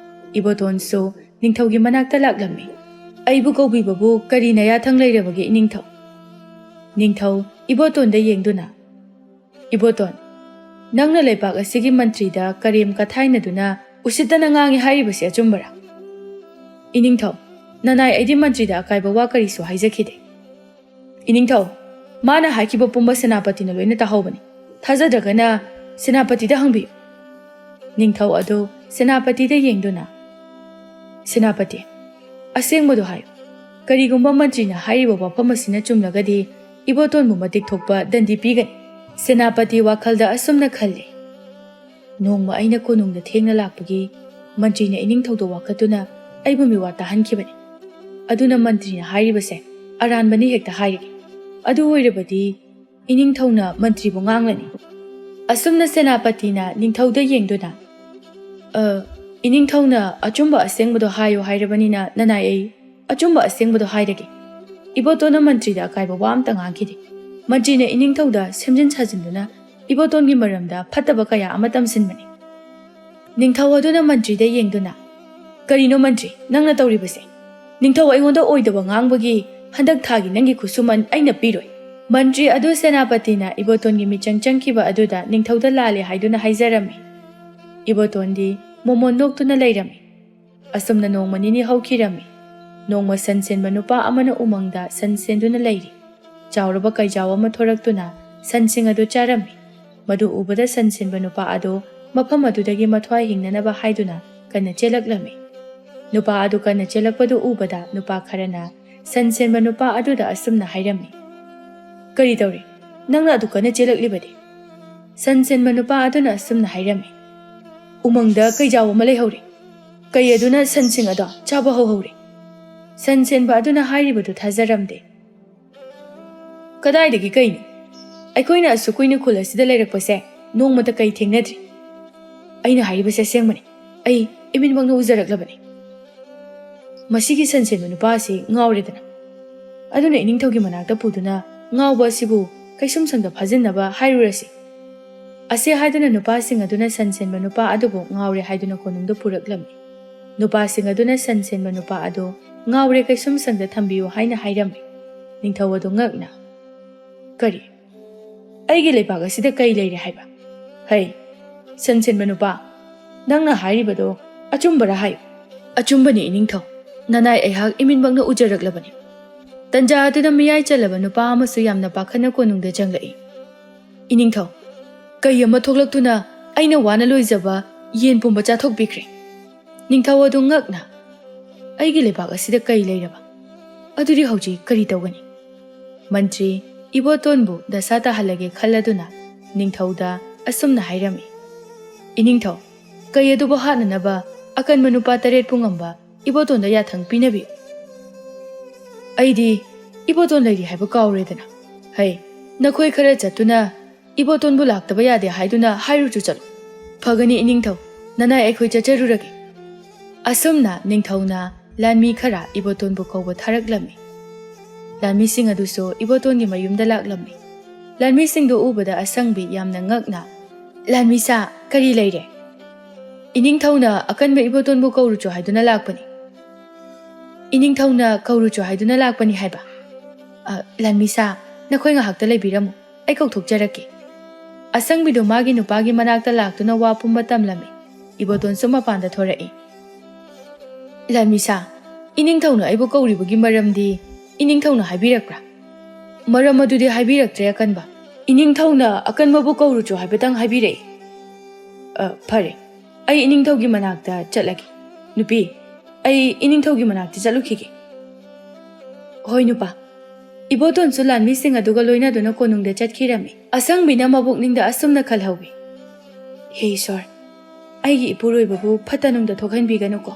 ꯏꯕꯣꯇꯣꯟꯁꯨ ꯅꯤꯡꯊꯧꯒꯤ ꯃꯅꯥꯛꯇ ꯂꯥꯛꯂꯝꯃꯤ꯫ "ꯑꯩꯕꯨ ꯀꯧꯕꯤꯕꯕꯨ ꯀꯔꯤ ꯅꯌꯥꯊꯪ ꯂꯩꯔꯕꯒꯦ, ꯏꯅꯤꯡꯊꯧ?" ꯅꯤꯡꯊꯧ ꯏꯕꯣꯇꯣꯟꯗ ꯌꯦꯡꯗꯨꯅ, "ꯏꯕꯣꯇꯣꯟ, ꯅꯪꯅ ꯂꯩꯕꯥꯛ ꯑꯁꯤꯒꯤ ꯃꯟꯇ꯭ꯔꯤꯗ ꯀꯔꯦꯝ ꯀꯊꯥꯏꯅꯗꯨꯅ ꯎꯁꯤꯠꯇꯅ ꯉꯥꯡꯉꯤ ꯍꯥꯏꯔꯤꯕꯁꯤ ꯑꯆꯨꯝꯕꯔꯥ?" "ꯏꯅꯤꯡꯊꯧ, ꯅꯅꯥꯏ ꯑꯩꯗꯤ ꯃꯟꯇ꯭ꯔꯤꯗ ꯑꯀꯥꯏꯕ ꯋꯥ ꯀꯔꯤꯁꯨ ꯍꯥꯏꯖꯈꯤꯗꯦ꯫" "ꯏꯅꯤꯡꯊꯧ, ꯃꯥꯅ ꯍꯥꯏꯈꯤꯕ ꯄꯨꯝꯕ ꯁꯦꯅꯥꯄꯇꯤꯅ ꯂꯣꯏꯅ ꯇꯥꯍꯧꯕꯅꯤ꯫ ꯊꯥꯖꯗ꯭ꯔꯒꯅ ꯁꯦꯅꯥꯄꯇꯤꯗ ꯍꯪꯕꯤꯌꯨ꯫" ꯅꯤꯡꯊꯧ ꯑꯗꯨ ꯁꯦꯅꯥꯄꯇꯤꯗ ꯌꯦꯡꯗꯨꯅ, "ꯁꯦꯅꯥꯄꯇꯤ, ꯑꯁꯦꯡꯕꯗꯨ ꯍꯥꯏꯌꯨ꯫ ꯀꯔꯤꯒꯨꯝꯕ ꯃꯟꯇ꯭ꯔꯤꯅ ꯍꯥꯏꯔꯤꯕ ꯋꯥꯐꯝ ꯑꯁꯤꯅ ꯆꯨꯝꯂꯒꯗꯤ, ꯏꯕꯣꯇꯣꯟꯕꯨ ꯃꯇꯤꯛ ꯊꯣꯛꯄ ꯗꯟꯗꯤ ꯄꯤꯒꯅꯤ꯫" ꯁꯦꯅꯥꯄꯇꯤ ꯋꯥꯈꯜꯗ ꯑꯁꯨꯝꯅ ꯈꯜꯂꯤ, "ꯅꯣꯡꯃ ꯑꯩꯅ ꯀꯣꯅꯨꯡꯗ ꯊꯦꯡꯅ ꯂꯥꯛꯄꯒꯤ ꯃꯟꯇ꯭ꯔꯤꯅ ꯏꯅꯤꯡꯊꯧꯗ ꯋꯥꯀꯠꯇꯨꯅ ꯑꯩꯕꯨ ꯃꯤꯋꯥ ꯇꯥꯍꯟꯈꯤꯕꯅꯤ꯫ ꯑꯗꯨꯅ ꯃꯟꯇ꯭ꯔꯤꯅ ꯍꯥꯏꯔꯤꯕꯁꯦ ꯑꯔꯥꯟꯕꯅꯤ ꯍꯦꯛꯇ ꯍꯥꯏꯔꯒꯦ꯫ ꯑꯗꯨ ꯑꯣꯏꯔꯕꯗꯤ ꯏꯅꯤꯡꯊꯧꯅ ꯃꯟꯇ꯭ꯔꯤꯕꯨ ꯉꯥꯡꯂꯅꯤ꯫" ꯑꯁꯨꯝꯅ ꯁꯦꯅꯥꯄꯇꯤꯅ ꯅꯤꯡꯊꯧꯗ ꯌꯦꯡꯗꯨꯅ, "ꯑ, ꯏꯅꯤꯡꯊꯧꯅ ꯑꯆꯨꯝꯕ ꯑꯁꯦꯡꯕꯗꯣ ꯍꯥꯏꯌꯨ ꯍꯥꯏꯔꯕꯅꯤꯅ, ꯅꯅꯥꯏ ꯑꯩ ꯑꯆꯨꯝꯕ ꯑꯁꯦꯡꯕꯗꯣ ꯍꯥꯏꯔꯒꯦ꯫" ꯏꯕꯣꯇꯣꯟꯅ ꯃꯟꯇ꯭ꯔꯤꯗ ꯑꯀꯥꯏꯕ ꯋꯥ ꯑꯝꯇ ꯉꯥꯡꯈꯤꯗꯦ꯫ ꯃꯟꯇ꯭ꯔꯤꯅ ꯏꯅꯤꯡꯊꯧꯗ ꯁꯦꯝꯖꯤꯟ ꯁꯥꯖꯤꯟꯗꯨꯅ ꯏꯕꯣꯇꯣꯟꯒꯤ ꯃꯔꯝꯗ ꯐꯠꯇꯕ ꯀꯌꯥ ꯑꯃ ꯇꯝꯁꯤꯟꯕꯅꯤ꯫ ꯅꯤꯡꯊꯧ ꯑꯗꯨꯅ ꯃꯟꯇ꯭ꯔꯤꯗ ꯌꯦꯡꯗꯨꯅ, "ꯀꯔꯤꯅꯣ ꯃꯟꯇ꯭ꯔꯤ, ꯅꯪꯅ ꯇꯧꯔꯤꯕꯁꯦ? ꯅꯤꯡꯊꯧ ꯑꯩꯉꯣꯟꯗ ꯑꯣꯏꯗꯕ ꯉꯥꯡꯕꯒꯤ ꯍꯟꯗꯛ ꯊꯥꯒꯤ ꯅꯪꯒꯤ ꯈꯨꯠꯁꯨꯃꯟ ꯑꯩꯅ ꯄꯤꯔꯣꯏ꯫" ꯃꯟꯇ꯭ꯔꯤ ꯑꯗꯨ ꯁꯦꯅꯥꯄꯇꯤꯅ ꯏꯕꯣꯇꯣꯟꯒꯤ ꯃꯤꯆꯪ ꯆꯪꯈꯤꯕ ꯑꯗꯨꯗ ꯅꯤꯡꯊꯧꯗ ꯂꯥꯜꯂꯦ ꯍꯥꯏꯗꯨꯅ ꯍꯥꯏꯖꯔꯝꯃꯤ꯫ ꯏꯕꯣꯇꯣꯟꯗꯤ ꯃꯣꯃꯣꯟ ꯅꯣꯛꯇꯨꯅ ꯂꯩꯔꯝꯃꯤ꯫ ꯑꯁꯨꯝꯅ ꯅꯣꯡꯃ ꯅꯤꯅꯤ ꯍꯧꯈꯤꯔꯝꯃꯤ꯫ ꯅꯣꯡꯃ ꯁꯟ ꯁꯦꯟꯕ ꯅꯨꯄꯥ ꯑꯃꯅ ꯎꯃꯪꯗ ꯁꯟ ꯁꯦꯟꯗꯨꯅ ꯂꯩꯔꯤ꯫ ꯆꯥꯎꯔꯕ ꯀꯩꯖꯥꯎ ꯑꯃ ꯊꯣꯔꯛꯇꯨꯅ ꯁꯟꯁꯤꯡ ꯑꯗꯨ ꯆꯥꯔꯝꯃꯤ꯫ ꯃꯗꯨ ꯎꯕꯗ ꯁꯟ ꯁꯦꯟꯕ ꯅꯨꯄꯥ ꯑꯗꯨ ꯃꯐꯝ ꯑꯗꯨꯗꯒꯤ ꯃꯊ꯭ꯋꯥꯏ ꯍꯤꯡꯅꯅꯕ ꯍꯥꯏꯗꯨꯅ ꯀꯟꯅ ꯆꯦꯜꯂꯛꯂꯝꯃꯤ꯫ ꯅꯨꯄꯥ ꯑꯗꯨ ꯀꯟꯅ ꯆꯦꯜꯂꯛꯄꯗꯨ ꯎꯕꯗ ꯅꯨꯄꯥ ꯈꯔꯅ ꯁꯟ ꯁꯦꯟꯕ ꯅꯨꯄꯥ ꯑꯗꯨꯗ ꯑꯁꯨꯝꯅ ꯍꯥꯏꯔꯝꯃꯤ, "ꯀꯔꯤ ꯇꯧꯔꯤ? ꯅꯪꯅ ꯑꯗꯨ ꯀꯟꯅ ꯆꯦꯜꯂꯛꯂꯤꯕꯗꯤ?" ꯁꯟ ꯁꯦꯟꯕ ꯅꯨꯄꯥ ꯑꯗꯨꯅ ꯑꯁꯨꯝꯅ ꯍꯥꯏꯔꯝꯃꯤ, "ꯎꯃꯪꯗ ꯀꯩꯖꯥꯎ ꯑꯃ ꯂꯩꯍꯧꯔꯤ꯫ ꯀꯩ ꯑꯗꯨꯅ ꯁꯟꯁꯤꯡ ꯑꯗꯣ ꯆꯥꯕ ꯍꯧꯍꯧꯔꯤ꯫" ꯁꯟ ꯁꯦꯟꯕ ꯑꯗꯨꯅ ꯍꯥꯏꯔꯤꯕꯗꯨ ꯊꯥꯖꯔꯝꯗꯦ꯫ "ꯀꯗꯥꯏꯗꯒꯤ ꯀꯩꯅꯣ? ꯑꯩꯈꯣꯏꯅ ꯑꯁꯨꯛ ꯀꯨꯏꯅ ꯈꯨꯜ ꯑꯁꯤꯗ ꯂꯩꯔꯛꯄꯁꯦ ꯅꯣꯡꯃꯇ ꯀꯩ ꯊꯦꯡꯅꯗ꯭ꯔꯤ꯫ ꯑꯩꯅ ꯍꯥꯏꯔꯤꯕꯁꯦ ꯑꯁꯦꯡꯕꯅꯤ꯫ ꯑꯩ ꯏꯃꯤꯠꯃꯛꯅ ꯎꯖꯔꯛꯂꯕꯅꯤ꯫" "ꯃꯁꯤꯒꯤ ꯁꯟ ꯁꯦꯟꯕ ꯅꯨꯄꯥ ꯑꯁꯤ ꯉꯥꯎꯔꯦꯗꯅ꯫ ꯑꯗꯨꯅ ꯏꯅꯤꯡꯊꯧꯒꯤ ꯃꯅꯥꯛꯇ ꯄꯨꯗꯨꯅ ꯉꯥꯎꯕ ꯑꯁꯤꯕꯨ ꯀꯩꯁꯨꯝꯁꯪꯗ ꯐꯥꯖꯤꯟꯅꯕ ꯍꯥꯏꯔꯨꯔꯁꯤ"꯫ ꯑꯁꯤ ꯍꯥꯏꯗꯨꯅ ꯅꯨꯄꯥꯁꯤꯡ ꯑꯗꯨꯅ ꯁꯟ ꯁꯦꯟꯕ ꯅꯨꯄꯥ ꯑꯗꯨꯕꯨ ꯉꯥꯎꯔꯦ ꯍꯥꯏꯗꯨꯅ ꯀꯣꯅꯨꯡꯗ ꯄꯨꯔꯛꯂꯝꯃꯤ꯫ ꯅꯨꯄꯥꯁꯤꯡ ꯑꯗꯨꯅ ꯁꯟ ꯁꯦꯟꯕ ꯅꯨꯄꯥ ꯑꯗꯨ ꯉꯥꯎꯔꯦ, ꯀꯩꯁꯨꯝꯁꯪꯗ ꯊꯝꯕꯤꯌꯨ ꯍꯥꯏꯅ ꯍꯥꯏꯔꯝꯃꯤ꯫ ꯅꯤꯡꯊꯧ ꯑꯗꯨ ꯉꯛꯅ, "ꯀꯔꯤ? ꯑꯩꯒꯤ ꯂꯩꯕꯥꯛ ꯑꯁꯤꯗ ꯀꯔꯤ ꯂꯩꯔꯦ ꯍꯥꯏꯕ? ꯍꯩ, ꯁꯟ ꯁꯦꯟꯕ ꯅꯨꯄꯥ, ꯅꯪꯅ ꯍꯥꯏꯔꯤꯕꯗꯣ ꯑꯆꯨꯝꯕꯔꯥ ꯍꯥꯏꯌꯨ"꯫ "ꯑꯆꯨꯝꯕꯅꯤ ꯏꯅꯤꯡꯊꯧ, ꯅꯅꯥꯏ ꯑꯩꯍꯥꯛ ꯏꯃꯤꯠꯃꯛꯅ ꯎꯖꯔꯛꯂꯕꯅꯤ"꯫ ꯇꯟꯖꯥ ꯑꯗꯨꯗ ꯃꯤꯌꯥꯏ ꯆꯜꯂꯕ ꯅꯨꯄꯥ ꯑꯃꯁꯨ ꯌꯥꯝꯅ ꯄꯥꯈꯠꯅ ꯀꯣꯅꯨꯡꯗ ꯆꯪꯂꯛꯏ꯫ "ꯏꯅꯤꯡꯊꯧ, ꯀꯩ ꯑꯃ ꯊꯣꯛꯂꯛꯇꯨꯅ ꯑꯩꯅ ꯋꯥꯅ ꯂꯣꯏꯖꯕ ꯌꯦꯟ ꯄꯨꯝꯕ ꯆꯥꯊꯣꯛꯄꯤꯈ꯭ꯔꯦ"꯫ ꯅꯤꯡꯊꯧ ꯑꯗꯨ ꯉꯛꯅ, "ꯑꯩꯒꯤ ꯂꯩꯕꯥꯛ ꯑꯁꯤꯗ ꯀꯔꯤ ꯂꯩꯔꯕ? ꯑꯗꯨꯗꯤ ꯍꯧꯖꯤꯛ ꯀꯔꯤ ꯇꯧꯒꯅꯤ?" ꯃꯟꯇ꯭ꯔꯤ ꯏꯕꯣꯇꯣꯟꯕꯨ ꯗꯁꯥ ꯇꯥꯍꯜꯂꯒꯦ ꯈꯜꯂꯗꯨꯅ ꯅꯤꯡꯊꯧꯗ ꯑꯁꯨꯝꯅ ꯍꯥꯏꯔꯝꯃꯤ, "ꯏꯅꯤꯡꯊꯧ, ꯀꯩ ꯑꯗꯨꯕꯨ ꯍꯥꯠꯅꯅꯕ ꯑꯀꯟꯕ ꯅꯨꯄꯥ ꯇꯔꯦꯠꯄꯨ ꯉꯝꯕ ꯏꯕꯣꯇꯣꯟꯗ ꯌꯥꯊꯪ ꯄꯤꯅꯕꯤꯌꯨ"꯫ "ꯑꯩꯗꯤ ꯏꯕꯣꯇꯣꯟ ꯂꯩꯔꯤ ꯍꯥꯏꯕ ꯀꯥꯎꯔꯦꯗꯅ꯫ ꯍꯩ, ꯅꯈꯣꯏ ꯈꯔ ꯆꯠꯇꯨꯅ ꯏꯕꯣꯇꯣꯟꯕꯨ ꯂꯥꯛꯇꯕ ꯌꯥꯗꯦ ꯍꯥꯏꯗꯨꯅ ꯍꯥꯏꯔꯨꯆꯣ ꯆꯠꯂꯨ"꯫ "ꯐꯒꯅꯤ ꯏꯅꯤꯡꯊꯧ, ꯅꯅꯥꯏ ꯑꯩꯈꯣꯏ ꯆꯠꯆꯔꯨꯔꯒꯦ"꯫ ꯑꯁꯨꯝꯅ ꯅꯤꯡꯊꯧꯅ ꯂꯥꯟꯃꯤ ꯈꯔ ꯏꯕꯣꯇꯣꯟꯕꯨ ꯀꯧꯕ ꯊꯥꯔꯛꯂꯝꯃꯤ꯫ ꯂꯥꯟꯃꯤꯁꯤꯡ ꯑꯗꯨꯁꯨ ꯏꯕꯣꯇꯣꯟꯒꯤ ꯃꯌꯨꯝꯗ ꯂꯥꯛꯂꯝꯃꯤ꯫ ꯂꯥꯟꯃꯤꯁꯤꯡꯗꯨ ꯎꯕꯗ ꯑꯁꯪꯕꯤ ꯌꯥꯝꯅ ꯉꯛꯅ, "ꯂꯥꯟꯃꯤꯁꯥ, ꯀꯔꯤ ꯂꯩꯔꯦ?" "ꯏꯅꯤꯡꯊꯧꯅ ꯑꯀꯟꯕ ꯏꯕꯣꯇꯣꯟꯕꯨ ꯀꯧꯔꯨꯆꯣ ꯍꯥꯏꯗꯨꯅ ꯂꯥꯛꯄꯅꯤ"꯫ "ꯏꯅꯤꯡꯊꯧꯅ ꯀꯧꯔꯨꯆꯣ ꯍꯥꯏꯗꯨꯅ ꯂꯥꯛꯄꯅꯤ ꯍꯥꯏꯕ? ꯑ, ꯂꯥꯟꯃꯤꯁꯥ, ꯅꯈꯣꯏ ꯉꯥꯏꯍꯥꯛꯇ ꯂꯩꯕꯤꯔꯝꯃꯨ, ꯑꯩ ꯀꯧꯊꯣꯛꯆꯔꯛꯀꯦ"꯫ ꯑꯁꯪꯕꯤꯗꯨ ꯃꯥꯒꯤ ꯅꯨꯄꯥꯒꯤ ꯃꯅꯥꯛꯇ ꯂꯥꯛꯇꯨꯅ ꯋꯥ ꯄꯨꯝꯕ ꯇꯝꯂꯝꯃꯤ꯫ ꯏꯕꯣꯇꯣꯟꯁꯨ ꯃꯄꯥꯟꯗ ꯊꯣꯔꯛꯏ꯫ "ꯂꯥꯟꯃꯤꯁꯥ, ꯏꯅꯤꯡꯊꯧꯅ ꯑꯩꯕꯨ ꯀꯧꯔꯤꯕꯒꯤ ꯃꯔꯝꯗꯤ ꯏꯅꯤꯡꯊꯧꯅ ꯍꯥꯏꯕꯤꯔꯛꯄ꯭ꯔꯥ?" "ꯃꯔꯝ ꯑꯗꯨꯗꯤ ꯍꯥꯏꯕꯤꯔꯛꯇ꯭ꯔꯦ ꯑꯀꯟꯕ꯫ ꯏꯅꯤꯡꯊꯧꯅ ꯑꯀꯟꯕꯕꯨ ꯀꯧꯔꯨꯆꯣ ꯍꯥꯏꯕꯇꯪ ꯍꯥꯏꯕꯤꯔꯛꯏ"꯫ "ꯑ, ꯐꯔꯦ, ꯑꯩ ꯏꯅꯤꯡꯊꯧꯒꯤ ꯃꯅꯥꯛꯇ ꯆꯠꯂꯒꯦ꯫ ꯅꯨꯄꯤ, ꯑꯩ ꯏꯅꯤꯡꯊꯧꯒꯤ ꯃꯅꯥꯛꯇ ꯆꯠꯂꯨꯈꯤꯒꯦ"꯫ "ꯍꯣꯏ ꯅꯨꯄꯥ"꯫ ꯏꯕꯣꯇꯣꯟꯁꯨ ꯂꯥꯟꯃꯤꯁꯤꯡ ꯑꯗꯨꯒ ꯂꯣꯏꯅꯗꯨꯅ ꯀꯣꯅꯨꯡꯗ ꯆꯠꯈꯤꯔꯝꯃꯤ꯫ ꯑꯁꯪꯕꯤꯅ ꯃꯕꯨꯛꯅꯤꯡꯗ ꯑꯁꯨꯝꯅ ꯈꯜꯍꯧꯏ, "ꯍꯦ ꯏꯁꯣꯔ, ꯑꯩꯒꯤ ꯏꯄꯨꯔꯣꯏꯕꯕꯨ ꯐꯠꯇ ꯅꯨꯡꯗ ꯊꯣꯛꯍꯟꯕꯤꯒꯅꯨꯀꯣ꯫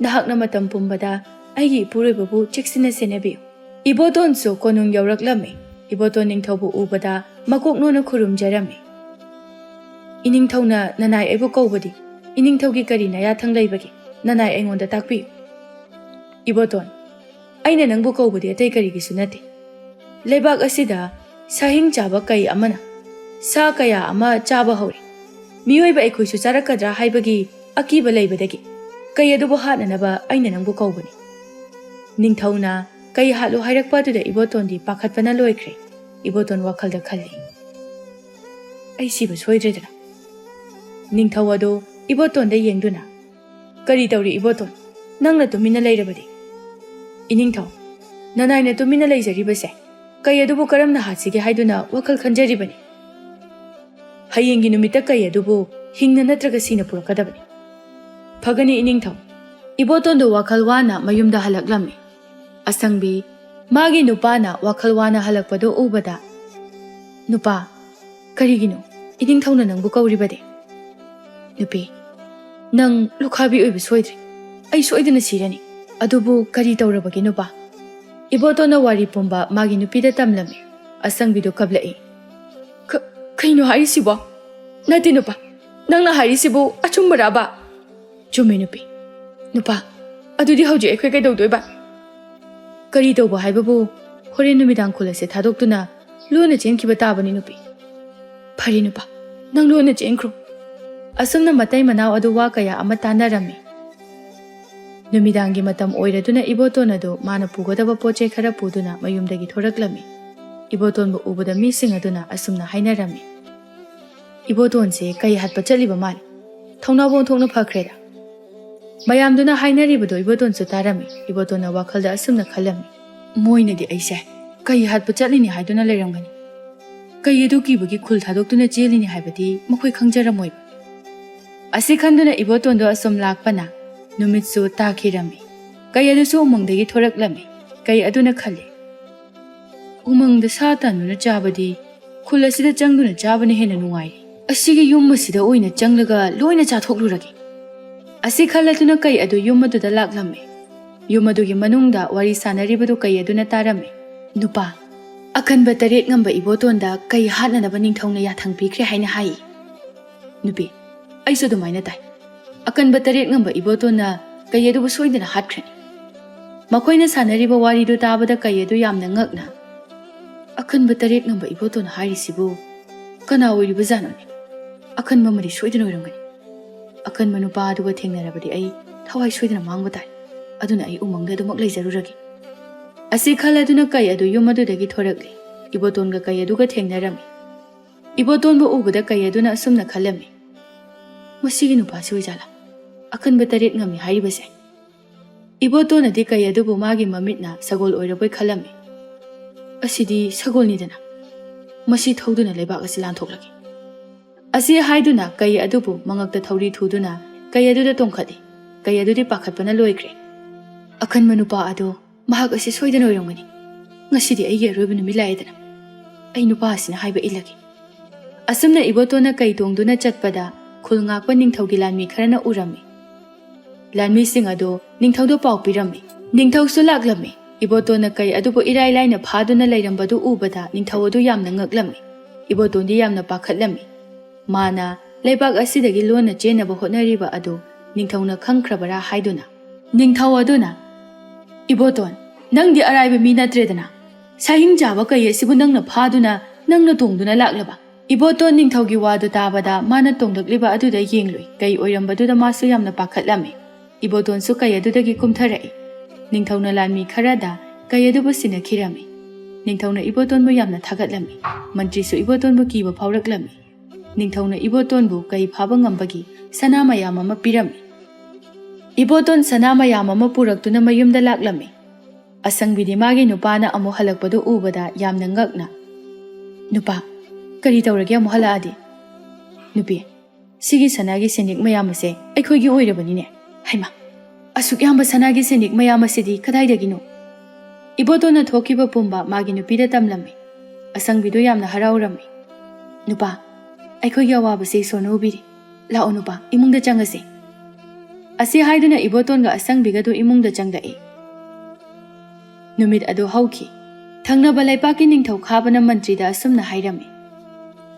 ꯅꯍꯥꯛꯅ ꯃꯇꯝ ꯄꯨꯝꯕꯗ ꯑꯩꯒꯤ ꯏꯄꯨꯔꯣꯏꯕꯕꯨ ꯆꯦꯛꯁꯤꯟꯅ ꯁꯦꯟꯅꯕꯤꯌꯨ"꯫ ꯏꯕꯣꯇꯣꯟꯁꯨ ꯀꯣꯅꯨꯡ ꯌꯧꯔꯛꯂꯝꯃꯤ꯫ ꯏꯕꯣꯇꯣꯟ ꯅꯤꯡꯊꯧꯕꯨ ꯎꯕꯗ ꯃꯀꯣꯛ ꯅꯣꯟꯅ ꯈꯨꯔꯨꯝꯖꯔꯝꯃꯤ꯫ "ꯏꯅꯤꯡꯊꯧꯅ ꯅꯅꯥꯏ ꯑꯩꯕꯨ ꯀꯧꯕꯗꯤ ꯏꯅꯤꯡꯊꯧꯒꯤ ꯀꯔꯤꯅ ꯌꯥꯊꯪ ꯂꯩꯕꯒꯦ? ꯅꯅꯥꯏ ꯑꯩꯉꯣꯟꯗ ꯇꯥꯛꯄꯤꯌꯨ"꯫ "ꯏꯕꯣꯇꯣꯟ, ꯑꯩꯅ ꯅꯪꯕꯨ ꯀꯧꯕꯗꯤ ꯑꯇꯩ ꯀꯔꯤꯒꯤꯁꯨ ꯅꯠꯇꯦ꯫ ꯂꯩꯕꯥꯛ ꯑꯁꯤꯗ ꯁꯥꯍꯤꯡ ꯆꯥꯕ ꯀꯩ ꯑꯃꯅ ꯁꯥ ꯀꯌꯥ ꯑꯃ ꯆꯥꯕ ꯍꯧꯔꯦ꯫ ꯃꯤꯑꯣꯏꯕ ꯑꯩꯈꯣꯏꯁꯨ ꯆꯥꯔꯛꯀꯗ꯭ꯔꯥ ꯍꯥꯏꯕꯒꯤ ꯑꯀꯤꯕ ꯂꯩꯕꯗꯒꯤ ꯀꯩ ꯑꯗꯨꯕꯨ ꯍꯥꯠꯅꯅꯕ ꯑꯩꯅ ꯅꯪꯕꯨ ꯀꯧꯕꯅꯤ꯫" ꯅꯤꯡꯊꯧꯅ ꯀꯩ ꯍꯥꯠꯂꯨ ꯍꯥꯏꯔꯛꯄ ꯑꯗꯨꯗ ꯏꯕꯣꯇꯣꯟꯗꯤ ꯄꯥꯈꯠꯄꯅ ꯂꯣꯏꯈ꯭ꯔꯦ꯫ ꯏꯕꯣꯇꯣꯟ ꯋꯥꯈꯜꯗ ꯈꯜꯂꯤ, "ꯑꯩ ꯁꯤꯕ ꯁꯣꯏꯗ꯭ꯔꯦꯗꯅ?" ꯅꯤꯡꯊꯧ ꯑꯗꯨ ꯏꯕꯣꯇꯣꯟꯗ ꯌꯦꯡꯗꯨꯅ, "ꯀꯔꯤ ꯇꯧꯔꯤ ꯏꯕꯣꯇꯣꯟ? ꯅꯪꯅ ꯇꯨꯃꯤꯟꯅ ꯂꯩꯔꯕꯗꯤ?" "ꯏꯅꯤꯡꯊꯧ, ꯅꯅꯥꯏꯅ ꯇꯨꯃꯤꯟꯅ ꯂꯩꯖꯔꯤꯕꯁꯦ ꯀꯩ ꯑꯗꯨꯕꯨ ꯀꯔꯝꯅ ꯍꯥꯠꯁꯤꯒꯦ ꯍꯥꯏꯗꯨꯅ ꯋꯥꯈꯜ ꯈꯟꯖꯔꯤꯕꯅꯤ꯫ ꯍꯌꯦꯡꯒꯤ ꯅꯨꯃꯤꯠꯇ ꯀꯩ ꯑꯗꯨꯕꯨ ꯍꯤꯡꯅ ꯅꯠꯇ꯭ꯔꯒ ꯁꯤꯅ ꯄꯨꯔꯛꯀꯗꯕꯅꯤ꯫" "ꯐꯒꯅꯤ ꯏꯅꯤꯡꯊꯧ꯫" ꯏꯕꯣꯇꯣꯟꯗꯨ ꯋꯥꯈꯜ ꯋꯥꯅ ꯃꯌꯨꯝꯗ ꯍꯜꯂꯛꯂꯝꯃꯤ꯫ ꯑꯁꯪꯕꯤ, ꯃꯥꯒꯤ ꯅꯨꯄꯥꯅ ꯋꯥꯈꯜ ꯋꯥꯅ ꯍꯜꯂꯛꯄꯗꯨ ꯎꯕꯗ, "ꯅꯨꯄꯥ, ꯀꯔꯤꯒꯤꯅꯣ ꯏꯅꯤꯡꯊꯧꯅ ꯅꯪꯕꯨ ꯀꯧꯔꯤꯕꯗꯤ?" "ꯅꯨꯄꯤ, ꯅꯪ ꯂꯨꯈꯥꯕꯤ ꯑꯣꯏꯕ ꯁꯣꯏꯗ꯭ꯔꯦ꯫ ꯑꯩ ꯁꯣꯏꯗꯅ ꯁꯤꯔꯅꯤ꯫ ꯑꯗꯨꯕꯨ ꯀꯔꯤ ꯇꯧꯔꯕꯒꯦ ꯅꯨꯄꯥ?" ꯏꯕꯣꯇꯣꯟꯅ ꯋꯥꯔꯤ ꯄꯨꯝꯕ ꯃꯥꯒꯤ ꯅꯨꯄꯤꯗ ꯇꯝꯂꯝꯃꯤ꯫ ꯑꯁꯪꯕꯤꯗꯨ ꯀꯞꯂꯛꯏ꯫ "ꯀ-, ꯀꯩꯅꯣ ꯍꯥꯏꯔꯤꯁꯤꯕꯣ? ꯅꯠꯇꯦ ꯅꯨꯄꯥ, ꯅꯪꯅ ꯍꯥꯏꯔꯤꯁꯤꯕꯨ ꯑꯆꯨꯝꯕꯔꯕ?" "ꯆꯨꯝꯃꯤ ꯅꯨꯄꯤ꯫" "ꯅꯨꯄꯥ, ꯑꯗꯨꯗꯤ ꯍꯧꯖꯤꯛ ꯑꯩꯈꯣꯏ ꯀꯩꯗꯧꯗꯣꯏꯕ?" "ꯀꯔꯤ ꯇꯧꯕ ꯍꯥꯏꯕꯕꯨ, ꯍꯣꯔꯦꯟ ꯅꯨꯃꯤꯗꯥꯡ ꯈꯨꯜ ꯑꯁꯤ ꯊꯥꯗꯣꯛꯇꯨꯅ ꯂꯣꯟꯅ ꯆꯦꯟꯈꯤꯕ ꯇꯥꯕꯅꯤ ꯅꯨꯄꯤ꯫" "ꯐꯔꯦ ꯅꯨꯄꯥ, ꯅꯪ ꯂꯣꯟꯅ ꯆꯦꯟꯈ꯭ꯔꯣ꯫" ꯑꯁꯨꯝꯅ ꯃꯇꯩ ꯃꯅꯥꯎ ꯑꯗꯨ ꯋꯥ ꯀꯌꯥ ꯑꯃ ꯇꯥꯟꯅꯔꯝꯃꯤ꯫ ꯅꯨꯃꯤꯗꯥꯡꯒꯤ ꯃꯇꯝ ꯑꯣꯏꯔꯗꯨꯅ ꯏꯕꯣꯇꯣꯟ ꯑꯗꯨ ꯃꯥꯅ ꯄꯨꯒꯗꯕ ꯄꯣꯠ ꯆꯩ ꯈꯔ ꯄꯨꯗꯨꯅ ꯃꯌꯨꯝꯗꯒꯤ ꯊꯣꯔꯛꯂꯝꯃꯤ꯫ ꯏꯕꯣꯇꯣꯟꯕꯨ ꯎꯕꯗ ꯃꯤꯁꯤꯡ ꯑꯗꯨꯅ ꯑꯁꯨꯝꯅ ꯍꯥꯏꯅꯔꯝꯃꯤ, "ꯏꯕꯣꯇꯣꯟꯁꯦ ꯀꯩ ꯍꯥꯠꯄ ꯆꯠꯂꯤꯕ ꯃꯥꯜꯂꯤ꯫ ꯊꯧꯅꯥꯕꯨ ꯑꯣꯟꯊꯣꯛꯅ ꯐꯈ꯭ꯔꯦꯗ꯫" ꯃꯌꯥꯝꯗꯨꯅ ꯍꯥꯏꯅꯔꯤꯕꯗꯨ ꯏꯕꯣꯇꯣꯟꯁꯨ ꯇꯥꯔꯝꯃꯤ꯫ ꯏꯕꯣꯇꯣꯟꯅ ꯋꯥꯈꯜꯗ ꯑꯁꯨꯝꯅ ꯈꯜꯂꯝꯃꯤ, "ꯃꯣꯏꯅꯗꯤ ꯑꯩꯁꯦ ꯀꯩ ꯍꯥꯠꯄ ꯆꯠꯂꯤꯅꯤ ꯍꯥꯏꯗꯨꯅ ꯂꯩꯔꯝꯒꯅꯤ꯫ ꯀꯩ ꯑꯗꯨ ꯀꯤꯕꯒꯤ ꯈꯨꯜ ꯊꯥꯗꯣꯛꯇꯨꯅ ꯆꯦꯜꯂꯤꯅꯤ ꯍꯥꯏꯕꯗꯤ ꯃꯈꯣꯏ ꯈꯪꯖꯔꯝꯃꯣꯏꯕ꯫" ꯑꯁꯤ ꯈꯟꯗꯨꯅ ꯏꯕꯣꯇꯣꯟꯗꯣ ꯑꯁꯨꯝ ꯂꯥꯛꯄꯅ ꯅꯨꯃꯤꯠꯁꯨ ꯇꯥꯈꯤꯔꯝꯃꯤ꯫ ꯀꯩ ꯑꯗꯨꯁꯨ ꯎꯃꯪꯗꯒꯤ ꯊꯣꯔꯛꯂꯝꯃꯤ꯫ ꯀꯩ ꯑꯗꯨꯅ ꯈꯜꯂꯤ, "ꯎꯃꯪꯗ ꯁꯥ ꯇꯥꯟꯗꯨꯅ ꯆꯥꯕꯗꯤ ꯈꯨꯜ ꯑꯁꯤꯗ ꯆꯪꯗꯨꯅ ꯆꯥꯕꯅ ꯍꯦꯟꯅ ꯅꯨꯡꯉꯥꯏꯔꯦ꯫ ꯑꯁꯤꯒꯤ ꯌꯨꯝ ꯑꯁꯤꯗ ꯑꯣꯏꯅ ꯆꯪꯂꯒ ꯂꯣꯏꯅ ꯆꯥꯊꯣꯛꯂꯨꯔꯒꯦ꯫" ꯑꯁꯤ ꯈꯜꯂꯗꯨꯅ ꯀꯩ ꯑꯗꯨ ꯌꯨꯝ ꯑꯗꯨꯗ ꯂꯥꯛꯂꯝꯃꯤ꯫ ꯌꯨꯝ ꯑꯗꯨꯒꯤ ꯃꯅꯨꯡꯗ ꯋꯥꯔꯤ ꯁꯥꯟꯅꯔꯤꯕꯗꯨ ꯀꯩ ꯑꯗꯨꯅ ꯇꯥꯔꯝꯃꯤ꯫ "ꯅꯨꯄꯥ, ꯑꯀꯟꯕ ꯇꯔꯦꯠ ꯉꯝꯕ ꯏꯕꯣꯇꯣꯟꯗ ꯀꯩ ꯍꯥꯠꯅꯅꯕ ꯅꯤꯡꯊꯧꯅ ꯌꯥꯊꯪ ꯄꯤꯈ꯭ꯔꯦ ꯍꯥꯏꯅ ꯍꯥꯏ꯫" "ꯅꯨꯄꯤ, ꯑꯩꯁꯨ ꯑꯗꯨꯃꯥꯏꯅ ꯇꯥꯏ꯫ ꯑꯀꯟꯕ ꯇꯔꯦꯠ ꯉꯝꯕ ꯏꯕꯣꯇꯣꯟꯅ ꯀꯩ ꯑꯗꯨꯕꯨ ꯁꯣꯏꯗꯅ ꯍꯥꯠꯈ꯭ꯔꯅꯤ꯫" ꯃꯈꯣꯏꯅ ꯁꯥꯟꯅꯔꯤꯕ ꯋꯥꯔꯤꯗꯨ ꯇꯥꯕꯗ ꯀꯩ ꯑꯗꯨ ꯌꯥꯝꯅ ꯉꯛꯅ, "ꯑꯈꯟꯕ ꯇꯔꯦꯠ ꯉꯝꯕ ꯏꯕꯣꯇꯣꯟ ꯍꯥꯏꯔꯤꯁꯤꯕꯨ ꯀꯅꯥ ꯑꯣꯏꯔꯤꯕꯖꯥꯠꯅꯣꯅꯦ? ꯑꯈꯟꯕ ꯑꯃꯗꯤ ꯁꯣꯏꯗꯅ ꯑꯣꯏꯔꯝꯒꯅꯤ꯫ ꯑꯈꯟꯕ ꯅꯨꯄꯥ ꯑꯗꯨꯒ ꯊꯦꯡꯅꯔꯕꯗꯤ ꯑꯩ ꯊꯋꯥꯏ ꯁꯣꯏꯗꯅ ꯃꯥꯡꯕ ꯇꯥꯏ꯫ ꯑꯗꯨꯅ ꯑꯩ ꯎꯃꯪꯗ ꯑꯗꯨꯃꯛ ꯂꯩꯖꯔꯨꯔꯒꯦ"꯫ ꯑꯁꯤ ꯈꯜꯂꯗꯨꯅ ꯀꯩ ꯑꯗꯨ ꯌꯨꯝ ꯑꯗꯨꯗꯒꯤ ꯊꯣꯔꯛꯂꯤ꯫ ꯏꯕꯣꯇꯣꯟꯒ ꯀꯩ ꯑꯗꯨꯒ ꯊꯦꯡꯅꯔꯝꯃꯤ꯫ ꯏꯕꯣꯇꯣꯟꯕꯨ ꯎꯕꯗ ꯀꯩ ꯑꯗꯨꯅ ꯑꯁꯨꯝꯅ ꯈꯜꯂꯝꯃꯤ, "ꯃꯁꯤꯒꯤ ꯅꯨꯄꯥꯁꯤ ꯑꯣꯏꯖꯥꯠꯂꯥ ꯑꯈꯟꯕ ꯇꯔꯦꯠ ꯉꯝꯃꯤ ꯍꯥꯏꯔꯤꯕꯁꯦ?" ꯏꯕꯣꯇꯣꯟꯅꯗꯤ ꯀꯩ ꯑꯗꯨꯕꯨ ꯃꯥꯒꯤ ꯃꯃꯤꯠꯅ ꯁꯒꯣꯜ ꯑꯣꯏꯔꯕꯣꯏ ꯈꯜꯂꯝꯃꯤ꯫ "ꯑꯁꯤꯗꯤ ꯁꯒꯣꯜꯅꯤꯗꯅ, ꯃꯁꯤ ꯊꯧꯗꯨꯅ ꯂꯩꯕꯥꯛ ꯑꯁꯤ ꯂꯥꯟꯊꯣꯛꯂꯒꯦ"꯫ ꯑꯁꯤ ꯍꯥꯏꯗꯨꯅ ꯀꯩ ꯑꯗꯨꯕꯨ ꯃꯉꯛꯇ ꯊꯧꯔꯤ ꯊꯨꯗꯨꯅ ꯀꯩ ꯑꯗꯨꯗ ꯇꯣꯡꯈꯠꯂꯤ꯫ ꯀꯩ ꯑꯗꯨꯗꯤ ꯄꯥꯈꯠꯄꯅ ꯂꯣꯏꯈ꯭ꯔꯦ꯫ "ꯑꯈꯟꯕ ꯅꯨꯄꯥ ꯑꯗꯣ ꯃꯍꯥꯛ ꯑꯁꯤ ꯁꯣꯏꯗꯅ ꯑꯣꯏꯔꯝꯒꯅꯤ꯫ ꯉꯁꯤꯗꯤ ꯑꯩꯒꯤ ꯑꯔꯣꯏꯕ ꯅꯨꯃꯤꯠ ꯂꯥꯛꯑꯦꯗꯅ꯫ ꯑꯩ ꯅꯨꯄꯥ ꯑꯁꯤꯅ ꯍꯥꯏꯕ ꯏꯜꯂꯒꯦ"꯫ ꯑꯁꯨꯝꯅ ꯏꯕꯣꯇꯣꯟꯅ ꯀꯩ ꯇꯣꯡꯗꯨꯅ ꯆꯠꯄꯗ ꯈꯨꯜ ꯉꯥꯛꯄ ꯅꯤꯡꯊꯧꯒꯤ ꯂꯥꯟꯃꯤ ꯈꯔꯅ ꯎꯔꯝꯃꯤ꯫ ꯂꯥꯟꯃꯤꯁꯤꯡ ꯑꯗꯨ ꯅꯤꯡꯊꯧꯗ ꯄꯥꯎ ꯄꯤꯔꯝꯃꯤ꯫ ꯅꯤꯡꯊꯧꯁꯨ ꯂꯥꯛꯂꯝꯃꯤ꯫ ꯏꯕꯣꯇꯣꯟꯅ ꯀꯩ ꯑꯗꯨꯕꯨ ꯏꯔꯥꯏ ꯂꯥꯏꯅ ꯐꯥꯗꯨꯅ ꯂꯩꯔꯝꯕꯗꯨ ꯎꯕꯗ ꯅꯤꯡꯊꯧ ꯑꯗꯨ ꯌꯥꯝꯅ ꯉꯛꯂꯝꯃꯤ꯫ ꯏꯕꯣꯇꯣꯟꯗꯤ ꯌꯥꯝꯅ ꯄꯥꯈꯠꯂꯝꯃꯤ꯫ ꯃꯥꯅ ꯂꯩꯕꯥꯛ ꯑꯁꯤꯗꯒꯤ ꯂꯣꯟꯅ ꯆꯦꯟꯅꯕ ꯍꯣꯠꯅꯔꯤꯕ ꯑꯗꯨ ꯅꯤꯡꯊꯧꯅ ꯈꯪꯈ꯭ꯔꯕꯔꯥ ꯍꯥꯏꯗꯨꯅ, ꯅꯤꯡꯊꯧ ꯑꯗꯨꯅ, "ꯏꯕꯣꯇꯣꯟ, ꯅꯪꯗꯤ ꯑꯔꯥꯏꯕ ꯃꯤ ꯅꯠꯇ꯭ꯔꯦꯗꯅ꯫ ꯁꯥꯍꯤꯡ ꯆꯥꯕ ꯀꯩ ꯑꯁꯤꯕꯨ ꯅꯪꯅ ꯐꯥꯗꯨꯅ, ꯅꯪꯅ ꯇꯣꯡꯗꯨꯅ ꯂꯥꯛꯂꯕ?" ꯏꯕꯣꯇꯣꯟ ꯅꯤꯡꯊꯧꯒꯤ ꯋꯥꯗꯨ ꯇꯥꯕꯗ ꯃꯥꯅ ꯇꯣꯡꯂꯛꯂꯤꯕ ꯑꯗꯨꯗ ꯌꯦꯡꯂꯨꯏ꯫ ꯀꯩ ꯑꯣꯏꯔꯝꯕꯗꯨꯗ ꯃꯥꯁꯨ ꯌꯥꯝꯅ ꯄꯥꯈꯠꯂꯝꯃꯤ꯫ ꯏꯕꯣꯇꯣꯟꯁꯨ ꯀꯩ ꯑꯗꯨꯗꯒꯤ ꯀꯨꯝꯊꯔꯛꯏ꯫ ꯅꯤꯡꯊꯧꯅ ꯂꯥꯟꯃꯤ ꯈꯔꯗ ꯀꯩ ꯑꯗꯨꯕꯨ ꯁꯤꯟꯅꯈꯤꯔꯝꯃꯤ꯫ ꯅꯤꯡꯊꯧꯅ ꯏꯕꯣꯇꯣꯟꯕꯨ ꯌꯥꯝꯅ ꯊꯥꯒꯠꯂꯝꯃꯤ꯫ ꯃꯟꯇ꯭ꯔꯤꯁꯨ ꯏꯕꯣꯇꯣꯟꯕꯨ ꯀꯤꯕ ꯐꯥꯎꯔꯛꯂꯝꯃꯤ꯫ ꯅꯤꯡꯊꯧꯅ ꯏꯕꯣꯇꯣꯟꯕꯨ ꯀꯩ ꯐꯥꯕ ꯉꯝꯕꯒꯤ ꯁꯅꯥ ꯃꯌꯥꯝ ꯑꯃ ꯄꯤꯔꯝꯃꯤ꯫ ꯏꯕꯣꯇꯣꯟ ꯁꯅꯥ ꯃꯌꯥꯝ ꯑꯃ ꯄꯨꯔꯛꯇꯨꯅ ꯃꯌꯨꯝꯗ ꯂꯥꯛꯂꯝꯃꯤ꯫ ꯑꯁꯪꯕꯤꯗꯤ ꯃꯥꯒꯤ ꯅꯨꯄꯥꯅ ꯑꯃꯨꯛ ꯍꯜꯂꯛꯄꯗꯨ ꯎꯕꯗ ꯌꯥꯝꯅ ꯉꯛꯅ, "ꯅꯨꯄꯥ, ꯀꯔꯤ ꯇꯧꯔꯒꯦ ꯑꯃꯨꯛ ꯍꯜꯂꯛꯑꯗꯤ?" "ꯅꯨꯄꯤ, ꯁꯤꯒꯤ ꯁꯅꯥꯒꯤ ꯁꯦꯟꯌꯦꯛ ꯃꯌꯥꯝ ꯑꯁꯦ ꯑꯩꯈꯣꯏꯒꯤ ꯑꯣꯏꯔꯕꯅꯤꯅꯦ꯫ ꯍꯩꯃꯥ, ꯑꯁꯨꯛ ꯌꯥꯝꯕ ꯁꯅꯥꯒꯤ ꯁꯦꯟꯌꯦꯛ ꯃꯌꯥꯝ ꯑꯁꯤꯗꯤ ꯀꯗꯥꯏꯗꯒꯤꯅꯣ?" ꯏꯕꯣꯇꯣꯟꯅ ꯊꯣꯛꯈꯤꯕ ꯄꯨꯝꯕ ꯃꯥꯒꯤ ꯅꯨꯄꯤꯗ ꯇꯝꯂꯝꯃꯤ꯫ ꯑꯁꯪꯕꯤꯗꯨ ꯌꯥꯝꯅ ꯍꯔꯥꯎꯔꯝꯃꯤ꯫ "ꯅꯨꯄꯥ, ꯑꯩꯈꯣꯏꯒꯤ ꯑꯋꯥꯕꯁꯦ ꯏꯁꯣꯔꯅ ꯎꯕꯤꯔꯤ꯫ ꯂꯥꯛꯑꯣ ꯅꯨꯄꯥ, ꯏꯃꯨꯡꯗ ꯆꯪꯉꯁꯤ"꯫ ꯑꯁꯤ ꯍꯥꯏꯗꯨꯅ ꯏꯕꯣꯇꯣꯟꯒ ꯑꯁꯪꯕꯤꯒꯗꯨ ꯏꯃꯨꯡꯗ ꯆꯪꯂꯛꯏ꯫ ꯅꯨꯃꯤꯠ ꯑꯗꯨ ꯍꯧꯈꯤ꯫ ꯊꯪꯅꯕ ꯂꯩꯄꯥꯛꯀꯤ ꯅꯤꯡꯊꯧ ꯈꯥꯕꯅ ꯃꯟꯇ꯭ꯔꯤꯗ ꯑꯁꯨꯝꯅ ꯍꯥꯏꯔꯝꯃꯤ,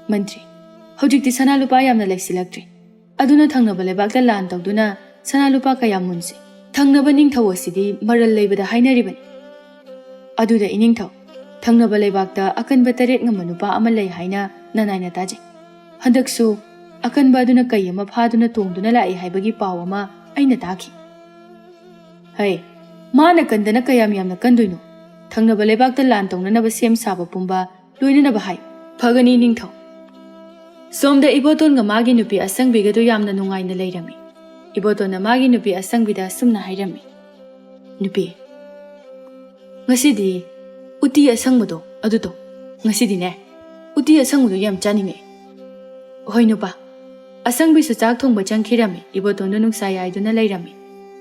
"ꯃꯟꯇ꯭ꯔꯤ, ꯍꯧꯖꯤꯛꯇꯤ ꯁꯅꯥ ꯂꯨꯄꯥ ꯌꯥꯝꯅ ꯂꯩꯁꯤꯜꯂꯛꯇ꯭ꯔꯦ꯫ ꯑꯗꯨꯅ ꯊꯪꯅꯕ ꯂꯩꯕꯥꯛꯇ ꯂꯥꯟ ꯇꯧꯗꯨꯅ ꯁꯅꯥ ꯂꯨꯄꯥ ꯀꯌꯥ ꯃꯨꯟꯁꯤ꯫ ꯊꯪꯅꯕ ꯅꯤꯡꯊꯧ ꯑꯁꯤꯗꯤ ꯃꯔꯜ ꯂꯩꯕꯗ ꯍꯥꯏꯅꯔꯤꯕꯅꯤ꯫ ꯑꯗꯨꯗ ꯏꯅꯤꯡꯊꯧ, ꯊꯪꯅꯕ ꯂꯩꯕꯥꯛꯇ ꯑꯀꯟꯕ ꯇꯔꯦꯠ ꯉꯝꯕ ꯅꯨꯄꯥ ꯑꯃ ꯂꯩ ꯍꯥꯏꯅ ꯅꯅꯥꯏꯅ ꯇꯥꯖꯩ꯫ ꯍꯟꯗꯛꯁꯨ ꯑꯀꯟꯕ ꯑꯗꯨꯅ ꯀꯩ ꯑꯃ ꯐꯥꯗꯨꯅ ꯇꯣꯡꯗꯨꯅ ꯂꯥꯛꯏ ꯍꯥꯏꯕꯒꯤ ꯄꯥꯎ ꯑꯃ ꯑꯩꯅ ꯇꯥꯈꯤ꯫ ꯍꯩ, ꯃꯥꯅ ꯀꯟꯗꯅ ꯀꯌꯥꯝ ꯌꯥꯝꯅ ꯀꯟꯗꯣꯏꯅꯣ? ꯊꯪꯅꯕ ꯂꯩꯕꯥꯛꯇ ꯂꯥꯟ ꯇꯧꯅꯅꯕ ꯁꯦꯝ ꯁꯥꯕ ꯄꯨꯝꯕ ꯂꯣꯏꯅꯅꯕ ꯍꯥꯏ꯫ ꯐꯒꯅꯤ ꯅꯤꯡꯊꯧ꯫ ꯁꯣꯝꯗ ꯏꯕꯣꯇꯣꯟꯒ ꯃꯥꯒꯤ ꯅꯨꯄꯤ ꯑꯁꯪꯕꯤꯒꯗꯨ ꯌꯥꯝꯅ ꯅꯨꯡꯉꯥꯏꯅ ꯂꯩꯔꯝꯃꯤ꯫ ꯏꯕꯣꯇꯣꯟꯅ ꯃꯥꯒꯤ ꯅꯨꯄꯤ ꯑꯁꯪꯕꯤꯗ ꯑꯁꯨꯝꯅ ꯍꯥꯏꯔꯝꯃꯤ, ꯅꯨꯄꯤ, ꯉꯁꯤꯗꯤ ꯎꯇꯤ ꯑꯁꯪꯕꯗꯣ ꯑꯗꯨꯗꯣ, ꯉꯁꯤꯗꯤꯅꯦ ꯎꯇꯤ ꯑꯁꯪꯕꯗꯣ ꯌꯥꯝ ꯆꯥꯅꯤꯡꯉꯦ꯫ ꯍꯣꯏ ꯅꯨꯄꯥ꯫ ꯑꯁꯪꯕꯤꯁꯨ ꯆꯥꯛ ꯊꯣꯡꯕ ꯆꯪꯈꯤꯔꯝꯃꯤ꯫ ꯏꯕꯣꯇꯣꯟꯗꯨ ꯅꯨꯡꯁꯥ ꯌꯥꯏꯗꯨꯅ ꯂꯩꯔꯝꯃꯤ꯫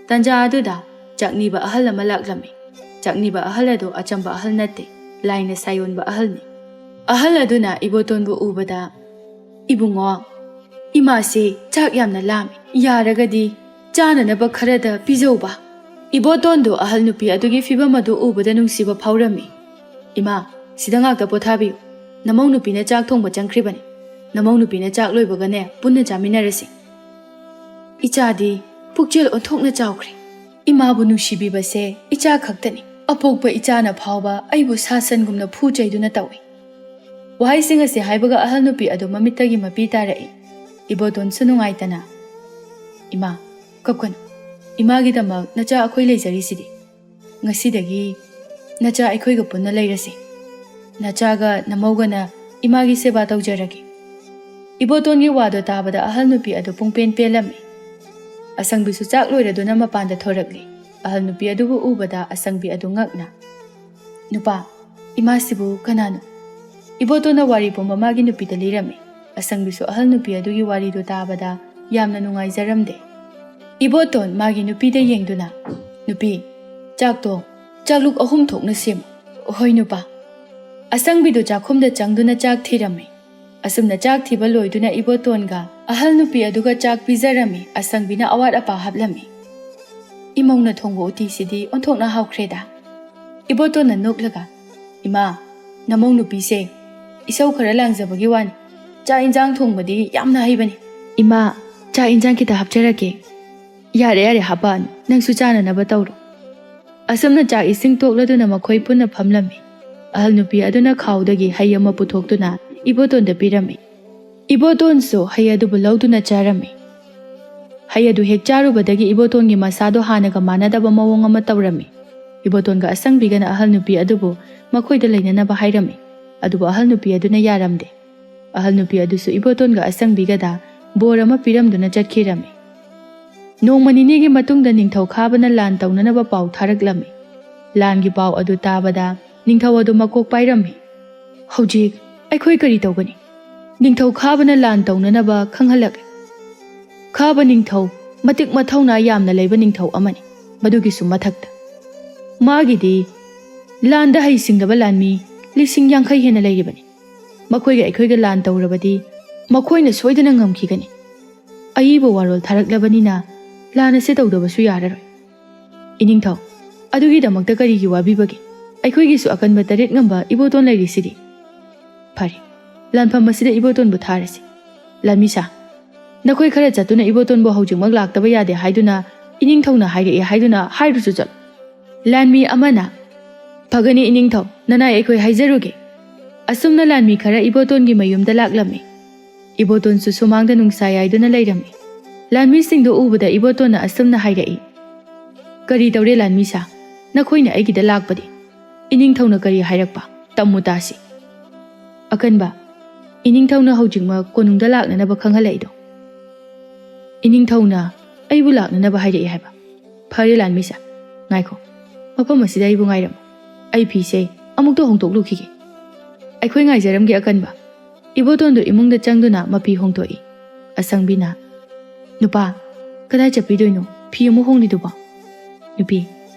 ꯇꯟꯖꯥ ꯑꯗꯨꯗ ꯆꯥꯛꯅꯤꯕ ꯑꯍꯜ ꯑꯃ ꯂꯥꯛꯂꯝꯃꯤ꯫ ꯆꯥꯛꯅꯤꯕ ꯑꯍꯜ ꯑꯗꯨ ꯑꯆꯝꯕ ꯑꯍꯜ ꯅꯠꯇꯦ, ꯂꯥꯏꯅ ꯁꯥꯌꯣꯟꯕ ꯑꯍꯜꯅꯤ꯫ ꯑꯍꯜ ꯑꯗꯨꯅ ꯏꯕꯣꯇꯣꯟꯕꯨ ꯎꯕꯗ, "ꯏꯕꯨꯡꯉꯣ, ꯏꯃꯥꯁꯦ ꯆꯥꯛ ꯌꯥꯝꯅ ꯂꯥꯝꯃꯤ, ꯌꯥꯔꯒꯗꯤ ꯆꯥꯅꯅꯕ ꯈꯔꯗ ꯄꯤꯖꯧꯕ꯫" ꯏꯕꯣꯇꯣꯟꯗꯨ ꯑꯍꯜ ꯅꯨꯄꯤ ꯑꯗꯨꯒꯤ ꯐꯤꯕꯝ ꯑꯗꯨ ꯎꯕꯗ ꯅꯨꯡꯁꯤꯕ ꯐꯥꯎꯔꯝꯃꯤ꯫ "ꯏꯃꯥ, ꯁꯤꯗ ꯉꯥꯛꯇ ꯄꯣꯊꯥꯕꯤꯌꯨ꯫ ꯅꯃꯧ ꯅꯨꯄꯤꯅ ꯆꯥꯛ ꯊꯣꯡꯕ ꯆꯪꯈ꯭ꯔꯤꯕꯅꯤ꯫ ꯅꯃꯧ ꯅꯨꯄꯤꯅ ꯆꯥꯛ ꯂꯣꯏꯕꯒꯅꯦ ꯄꯨꯟꯅ ꯆꯥꯃꯤꯟꯅꯔꯁꯤ꯫ ꯏꯆꯥꯗꯤ ꯄꯨꯛꯆꯦꯜ ꯑꯣꯟꯊꯣꯛꯅ ꯆꯥꯎꯈ꯭ꯔꯦ꯫ ꯏꯃꯥꯕꯨ ꯅꯨꯡꯁꯤꯕꯤꯕꯁꯦ ꯏꯆꯥ ꯈꯛꯇꯅꯤ꯫ ꯑꯄꯣꯛꯄ ꯏꯆꯥꯅ ꯐꯥꯎꯕ ꯑꯩꯕꯨ ꯁꯥ ꯁꯟꯒꯨꯝꯅ ꯐꯨ ꯆꯩꯗꯨꯅ ꯇꯧꯏ꯫" ꯋꯥꯍꯩꯁꯤꯡ ꯑꯁꯤ ꯍꯥꯏꯕꯒ ꯑꯍꯜ ꯅꯨꯄꯤ ꯑꯗꯨ ꯃꯃꯤꯠꯇꯒꯤ ꯃꯄꯤ ꯇꯥꯔꯛꯏ꯫ ꯏꯕꯣꯇꯣꯟꯁꯨ ꯅꯨꯡꯉꯥꯏꯇꯅ, "ꯏꯃꯥ, ꯀꯞꯀꯅꯨ꯫ ꯏꯃꯥꯒꯤꯗꯃꯛ ꯅꯆꯥ ꯑꯩꯈꯣꯏ ꯂꯩꯖꯔꯤꯁꯤꯗꯤ꯫ ꯉꯁꯤꯗꯒꯤ ꯅꯆꯥ ꯑꯩꯈꯣꯏꯒ ꯄꯨꯟꯅ ꯂꯩꯔꯁꯤ꯫ ꯅꯆꯥꯒ ꯅꯃꯧꯒꯅ ꯏꯃꯥꯒꯤ ꯁꯦꯕꯥ ꯇꯧꯖꯔꯒꯦ꯫" ꯏꯕꯣꯇꯣꯟꯒꯤ ꯋꯥꯗꯣ ꯇꯥꯕꯗ ꯑꯍꯜ ꯅꯨꯄꯤ ꯑꯗꯨ ꯄꯨꯡꯄꯦꯟ ꯄꯦꯜꯂꯝꯃꯤ꯫ ꯑꯁꯪꯕꯤꯁꯨ ꯆꯥꯛ ꯂꯣꯏꯔꯗꯨꯅ ꯃꯄꯥꯟꯗ ꯊꯣꯔꯛꯂꯤ꯫ ꯑꯍꯜ ꯅꯨꯄꯤ ꯑꯗꯨꯕꯨ ꯎꯕꯗ ꯑꯁꯪꯕꯤ ꯑꯗꯨ ꯉꯛꯅ, "ꯅꯨꯄꯥ, ꯏꯃꯥꯁꯤꯕꯨ ꯀꯅꯥꯅꯣ?" ꯏꯕꯣꯇꯣꯟꯅ ꯋꯥꯔꯤ ꯄꯨꯝꯕ ꯃꯥꯒꯤ ꯅꯨꯄꯤꯗ ꯂꯤꯔꯝꯃꯤ꯫ ꯑꯁꯪꯕꯤꯁꯨ ꯑꯍꯜ ꯅꯨꯄꯤ ꯑꯗꯨꯒꯤ ꯋꯥꯔꯤꯗꯨ ꯇꯥꯕꯗ ꯌꯥꯝꯅ ꯅꯨꯡꯉꯥꯏꯖꯔꯝꯗꯦ꯫ ꯏꯕꯣꯇꯣꯟ ꯃꯥꯒꯤ ꯅꯨꯄꯤꯗ ꯌꯦꯡꯗꯨꯅ, "ꯅꯨꯄꯤ, ꯆꯥꯛꯇꯣ ꯆꯥꯛꯂꯨꯛ ꯑꯍꯨꯝ ꯊꯣꯛꯅ ꯁꯦꯝꯃꯨ꯫" "ꯍꯣꯏ ꯅꯨꯄꯥ꯫" ꯑꯁꯪꯕꯤꯗꯨ ꯆꯥꯛꯈꯨꯝꯗ ꯆꯪꯗꯨꯅ ꯆꯥꯛ ꯊꯤꯔꯝꯃꯤ꯫ ꯑꯁꯨꯝꯅ ꯆꯥꯛ ꯊꯤꯕ ꯂꯣꯏꯗꯨꯅ ꯏꯕꯣꯇꯣꯟꯒ ꯑꯍꯜ ꯅꯨꯄꯤ ꯑꯗꯨꯒ ꯆꯥꯛ ꯄꯤꯖꯔꯝꯃꯤ꯫ ꯑꯁꯪꯕꯤꯅ ꯑꯋꯥꯠ ꯑꯄꯥ ꯍꯥꯞꯂꯝꯃꯤ꯫ "ꯏꯃꯧꯅ ꯊꯣꯡꯕ ꯎꯇꯤꯁꯤꯗꯤ ꯑꯣꯟꯊꯣꯛꯅ ꯍꯥꯎꯈ꯭ꯔꯦꯗ꯫" ꯏꯕꯣꯇꯣꯟꯅ ꯅꯣꯛꯂꯒ, "ꯏꯃꯥ, ꯅꯃꯧ ꯅꯨꯄꯤꯁꯦ ꯏꯁꯧ ꯈꯔ ꯂꯥꯡꯖꯕꯒꯤ ꯋꯥꯅꯤ꯫ ꯆꯥꯛ ꯏꯟꯖꯥꯡ ꯊꯣꯡꯕꯗꯤ ꯌꯥꯝꯅ ꯍꯩꯕꯅꯤ꯫" "ꯏꯃꯥ, ꯆꯥꯛ ꯏꯟꯖꯥꯡ ꯈꯤꯇ ꯍꯥꯞꯆꯔꯛꯀꯦ꯫" "ꯌꯥꯔꯦ, ꯌꯥꯔꯦ, ꯍꯥꯄꯛꯑꯅꯨ, ꯅꯪꯁꯨ ꯆꯥꯅꯅꯕ ꯇꯧꯔꯣ"꯫ ꯑꯁꯨꯝꯅ ꯆꯥꯛ ꯏꯁꯤꯡ ꯇꯣꯛꯂꯗꯨꯅ ꯃꯈꯣꯏ ꯄꯨꯟꯅ ꯐꯝꯂꯝꯃꯤ꯫ ꯑꯍꯜ ꯅꯨꯄꯤ ꯑꯗꯨꯅ ꯈꯥꯎꯗꯒꯤ ꯍꯩ ꯑꯃ ꯄꯨꯊꯣꯛꯇꯨꯅ ꯏꯕꯣꯇꯣꯟꯗ ꯄꯤꯔꯝꯃꯤ꯫ ꯏꯕꯣꯇꯣꯟꯁꯨ ꯍꯩ ꯑꯗꯨꯕꯨ ꯂꯧꯗꯨꯅ ꯆꯥꯔꯝꯃꯤ꯫ ꯍꯩ ꯑꯗꯨ ꯍꯦꯛ ꯆꯥꯔꯨꯕꯗꯒꯤ ꯏꯕꯣꯇꯣꯟꯒꯤ ꯃꯁꯥꯗꯣ ꯍꯥꯟꯅꯒ ꯃꯥꯟꯅꯗꯕ ꯃꯑꯣꯡ ꯑꯃ ꯇꯧꯔꯝꯃꯤ꯫ ꯏꯕꯣꯇꯣꯟꯒ ꯑꯁꯪꯕꯤꯒꯅ ꯑꯍꯜ ꯅꯨꯄꯤ ꯑꯗꯨꯕꯨ ꯃꯈꯣꯏꯗ ꯂꯩꯅꯅꯕ ꯍꯥꯏꯔꯝꯃꯤ꯫ ꯑꯗꯨꯕꯨ ꯑꯍꯜ ꯅꯨꯄꯤ ꯑꯗꯨꯅ ꯌꯥꯔꯝꯗꯦ꯫ ꯑꯍꯜ ꯅꯨꯄꯤ ꯑꯗꯨꯁꯨ ꯏꯕꯣꯇꯣꯟꯒ ꯑꯁꯪꯕꯤꯒꯗ ꯕꯣꯔ ꯑꯃ ꯄꯤꯔꯝꯗꯨꯅ ꯆꯠꯈꯤꯔꯝꯃꯤ꯫ ꯅꯣꯡꯃ ꯅꯤꯅꯤꯒꯤ ꯃꯇꯨꯡꯗ ꯅꯤꯡꯊꯧ ꯈꯥꯕꯅ ꯂꯥꯟ ꯇꯧꯅꯅꯕ ꯄꯥꯎ ꯊꯥꯔꯛꯂꯝꯃꯤ꯫ ꯂꯥꯟꯒꯤ ꯄꯥꯎ ꯑꯗꯨ ꯇꯥꯕꯗ ꯅꯤꯡꯊꯧ ꯑꯗꯨ ꯃꯀꯣꯛ ꯄꯥꯏꯔꯝꯃꯤ꯫ "ꯍꯧꯖꯤꯛ ꯑꯩꯈꯣꯏ ꯀꯔꯤ ꯇꯧꯒꯅꯤ? ꯅꯤꯡꯊꯧ ꯈꯥꯕꯅ ꯂꯥꯟ ꯇꯧꯅꯅꯕ ꯈꯪꯍꯜꯂꯛꯂꯦ꯫ ꯈꯥꯕ ꯅꯤꯡꯊꯧ ꯃꯇꯤꯛ ꯃꯊꯧꯅꯥ ꯌꯥꯝꯅ ꯂꯩꯕ ꯅꯤꯡꯊꯧ ꯑꯃꯅꯤ꯫ ꯃꯗꯨꯒꯤꯁꯨ ꯃꯊꯛꯇ ꯃꯥꯒꯤꯗꯤ ꯂꯥꯟꯗ ꯍꯩꯁꯤꯡꯂꯕ ꯂꯥꯟꯃꯤ ꯂꯤꯁꯤꯡ ꯌꯥꯡꯈꯩ ꯍꯦꯟꯅ ꯂꯩꯔꯤꯕꯅꯤ꯫ ꯃꯈꯣꯏꯒ ꯑꯩꯈꯣꯏꯒ ꯂꯥꯟ ꯇꯧꯔꯕꯗꯤ ꯃꯈꯣꯏꯅ ꯁꯣꯏꯗꯅ ꯉꯝꯈꯤꯒꯅꯤ꯫ ꯑꯏꯕ ꯋꯥꯔꯣꯜ ꯊꯥꯔꯛꯂꯕꯅꯤꯅ ꯂꯥꯟ ꯑꯁꯤ ꯇꯧꯗꯕꯁꯨ ꯌꯥꯔꯔꯣꯏ"꯫ "ꯏꯅꯤꯡꯊꯧ, ꯑꯗꯨꯒꯤꯗꯃꯛꯇ ꯀꯔꯤꯒꯤ ꯋꯥꯕꯤꯕꯒꯦ? ꯑꯩꯈꯣꯏꯒꯤꯁꯨ ꯑꯀꯟꯕ ꯇꯔꯦꯠ ꯉꯝꯕ ꯏꯕꯣꯇꯣꯟ ꯂꯩꯔꯤꯁꯤꯗꯤ"꯫ "ꯐꯔꯦ, ꯂꯥꯟꯐꯝ ꯑꯁꯤꯗ ꯏꯕꯣꯇꯣꯟꯕꯨ ꯊꯥꯔꯁꯤ꯫ ꯂꯥꯟꯃꯤꯁꯥ, ꯅꯈꯣꯏ ꯈꯔ ꯆꯠꯇꯨꯅ ꯏꯕꯣꯇꯣꯟꯕꯨ ꯍꯧꯖꯤꯛꯃꯛ ꯂꯥꯛꯇꯕ ꯌꯥꯗꯦ ꯍꯥꯏꯗꯨꯅ ꯏꯅꯤꯡꯊꯧꯅ ꯍꯥꯏꯔꯛꯑꯦ ꯍꯥꯏꯗꯨꯅ ꯍꯥꯏꯔꯨꯆꯣ ꯆꯠꯂꯨ"꯫ ꯂꯥꯟꯃꯤ ꯑꯃꯅ, "ꯐꯒꯅꯤ ꯏꯅꯤꯡꯊꯧ, ꯅꯅꯥꯏ ꯑꯩꯈꯣꯏ ꯍꯥꯏꯖꯔꯨꯒꯦ"꯫ ꯑꯁꯨꯝꯅ ꯂꯥꯟꯃꯤ ꯈꯔ ꯏꯕꯣꯇꯣꯟꯒꯤ ꯃꯌꯨꯝꯗ ꯂꯥꯛꯂꯝꯃꯤ꯫ ꯏꯕꯣꯇꯣꯟꯁꯨ ꯁꯨꯃꯥꯡꯗ ꯅꯨꯡꯁꯥ ꯌꯥꯏꯗꯨꯅ ꯂꯩꯔꯝꯃꯤ꯫ ꯂꯥꯟꯃꯤꯁꯤꯡꯗꯨ ꯎꯕꯗ ꯏꯕꯣꯇꯣꯟꯅ ꯑꯁꯨꯝꯅ ꯍꯥꯏꯔꯛꯏ, "ꯀꯔꯤ ꯇꯧꯔꯦ ꯂꯥꯟꯃꯤꯁꯥ? ꯅꯈꯣꯏꯅ ꯑꯩꯒꯤꯗ ꯂꯥꯛꯄꯗꯤ? ꯏꯅꯤꯡꯊꯧꯅ ꯀꯔꯤ ꯍꯥꯏꯔꯛꯄ? ꯇꯝꯃꯨ ꯇꯥꯁꯤ"꯫ "ꯑꯀꯟꯕ, ꯏꯅꯤꯡꯊꯧꯅ ꯍꯧꯖꯤꯛꯃꯛ ꯀꯣꯅꯨꯡꯗ ꯂꯥꯛꯅꯅꯕ ꯈꯪꯍꯜꯂꯛꯏꯗꯣ"꯫ "ꯏꯅꯤꯡꯊꯧꯅ ꯑꯩꯕꯨ ꯂꯥꯛꯅꯅꯕ ꯍꯥꯏꯔꯛꯏ ꯍꯥꯏꯕ? ꯐꯔꯦ ꯂꯥꯟꯃꯤꯁꯥ, ꯉꯥꯏꯈꯣ, ꯃꯐꯝ ꯑꯁꯤꯗ ꯑꯩꯕꯨ ꯉꯥꯏꯔꯝꯃꯨ꯫ ꯑꯩ ꯐꯤꯁꯦ ꯑꯃꯨꯛꯇ ꯍꯣꯡꯗꯣꯛꯂꯨꯈꯤꯒꯦ"꯫ "ꯑꯩꯈꯣꯏ ꯉꯥꯏꯖꯔꯝꯒꯦ ꯑꯀꯟꯕ"꯫ ꯏꯕꯣꯇꯣꯟꯗꯨ ꯏꯃꯨꯡꯗ ꯆꯪꯗꯨꯅ ꯃꯐꯤ ꯍꯣꯡꯗꯣꯛꯏ꯫ ꯑꯁꯪꯕꯤꯅ, "ꯅꯨꯄꯥ, ꯀꯗꯥꯏ ꯆꯠꯄꯤꯗꯣꯏꯅꯣ? ꯐꯤ ꯑꯃꯨꯛ ꯍꯣꯡꯂꯤꯗꯨꯕꯣ?" "ꯅꯨꯄꯤ,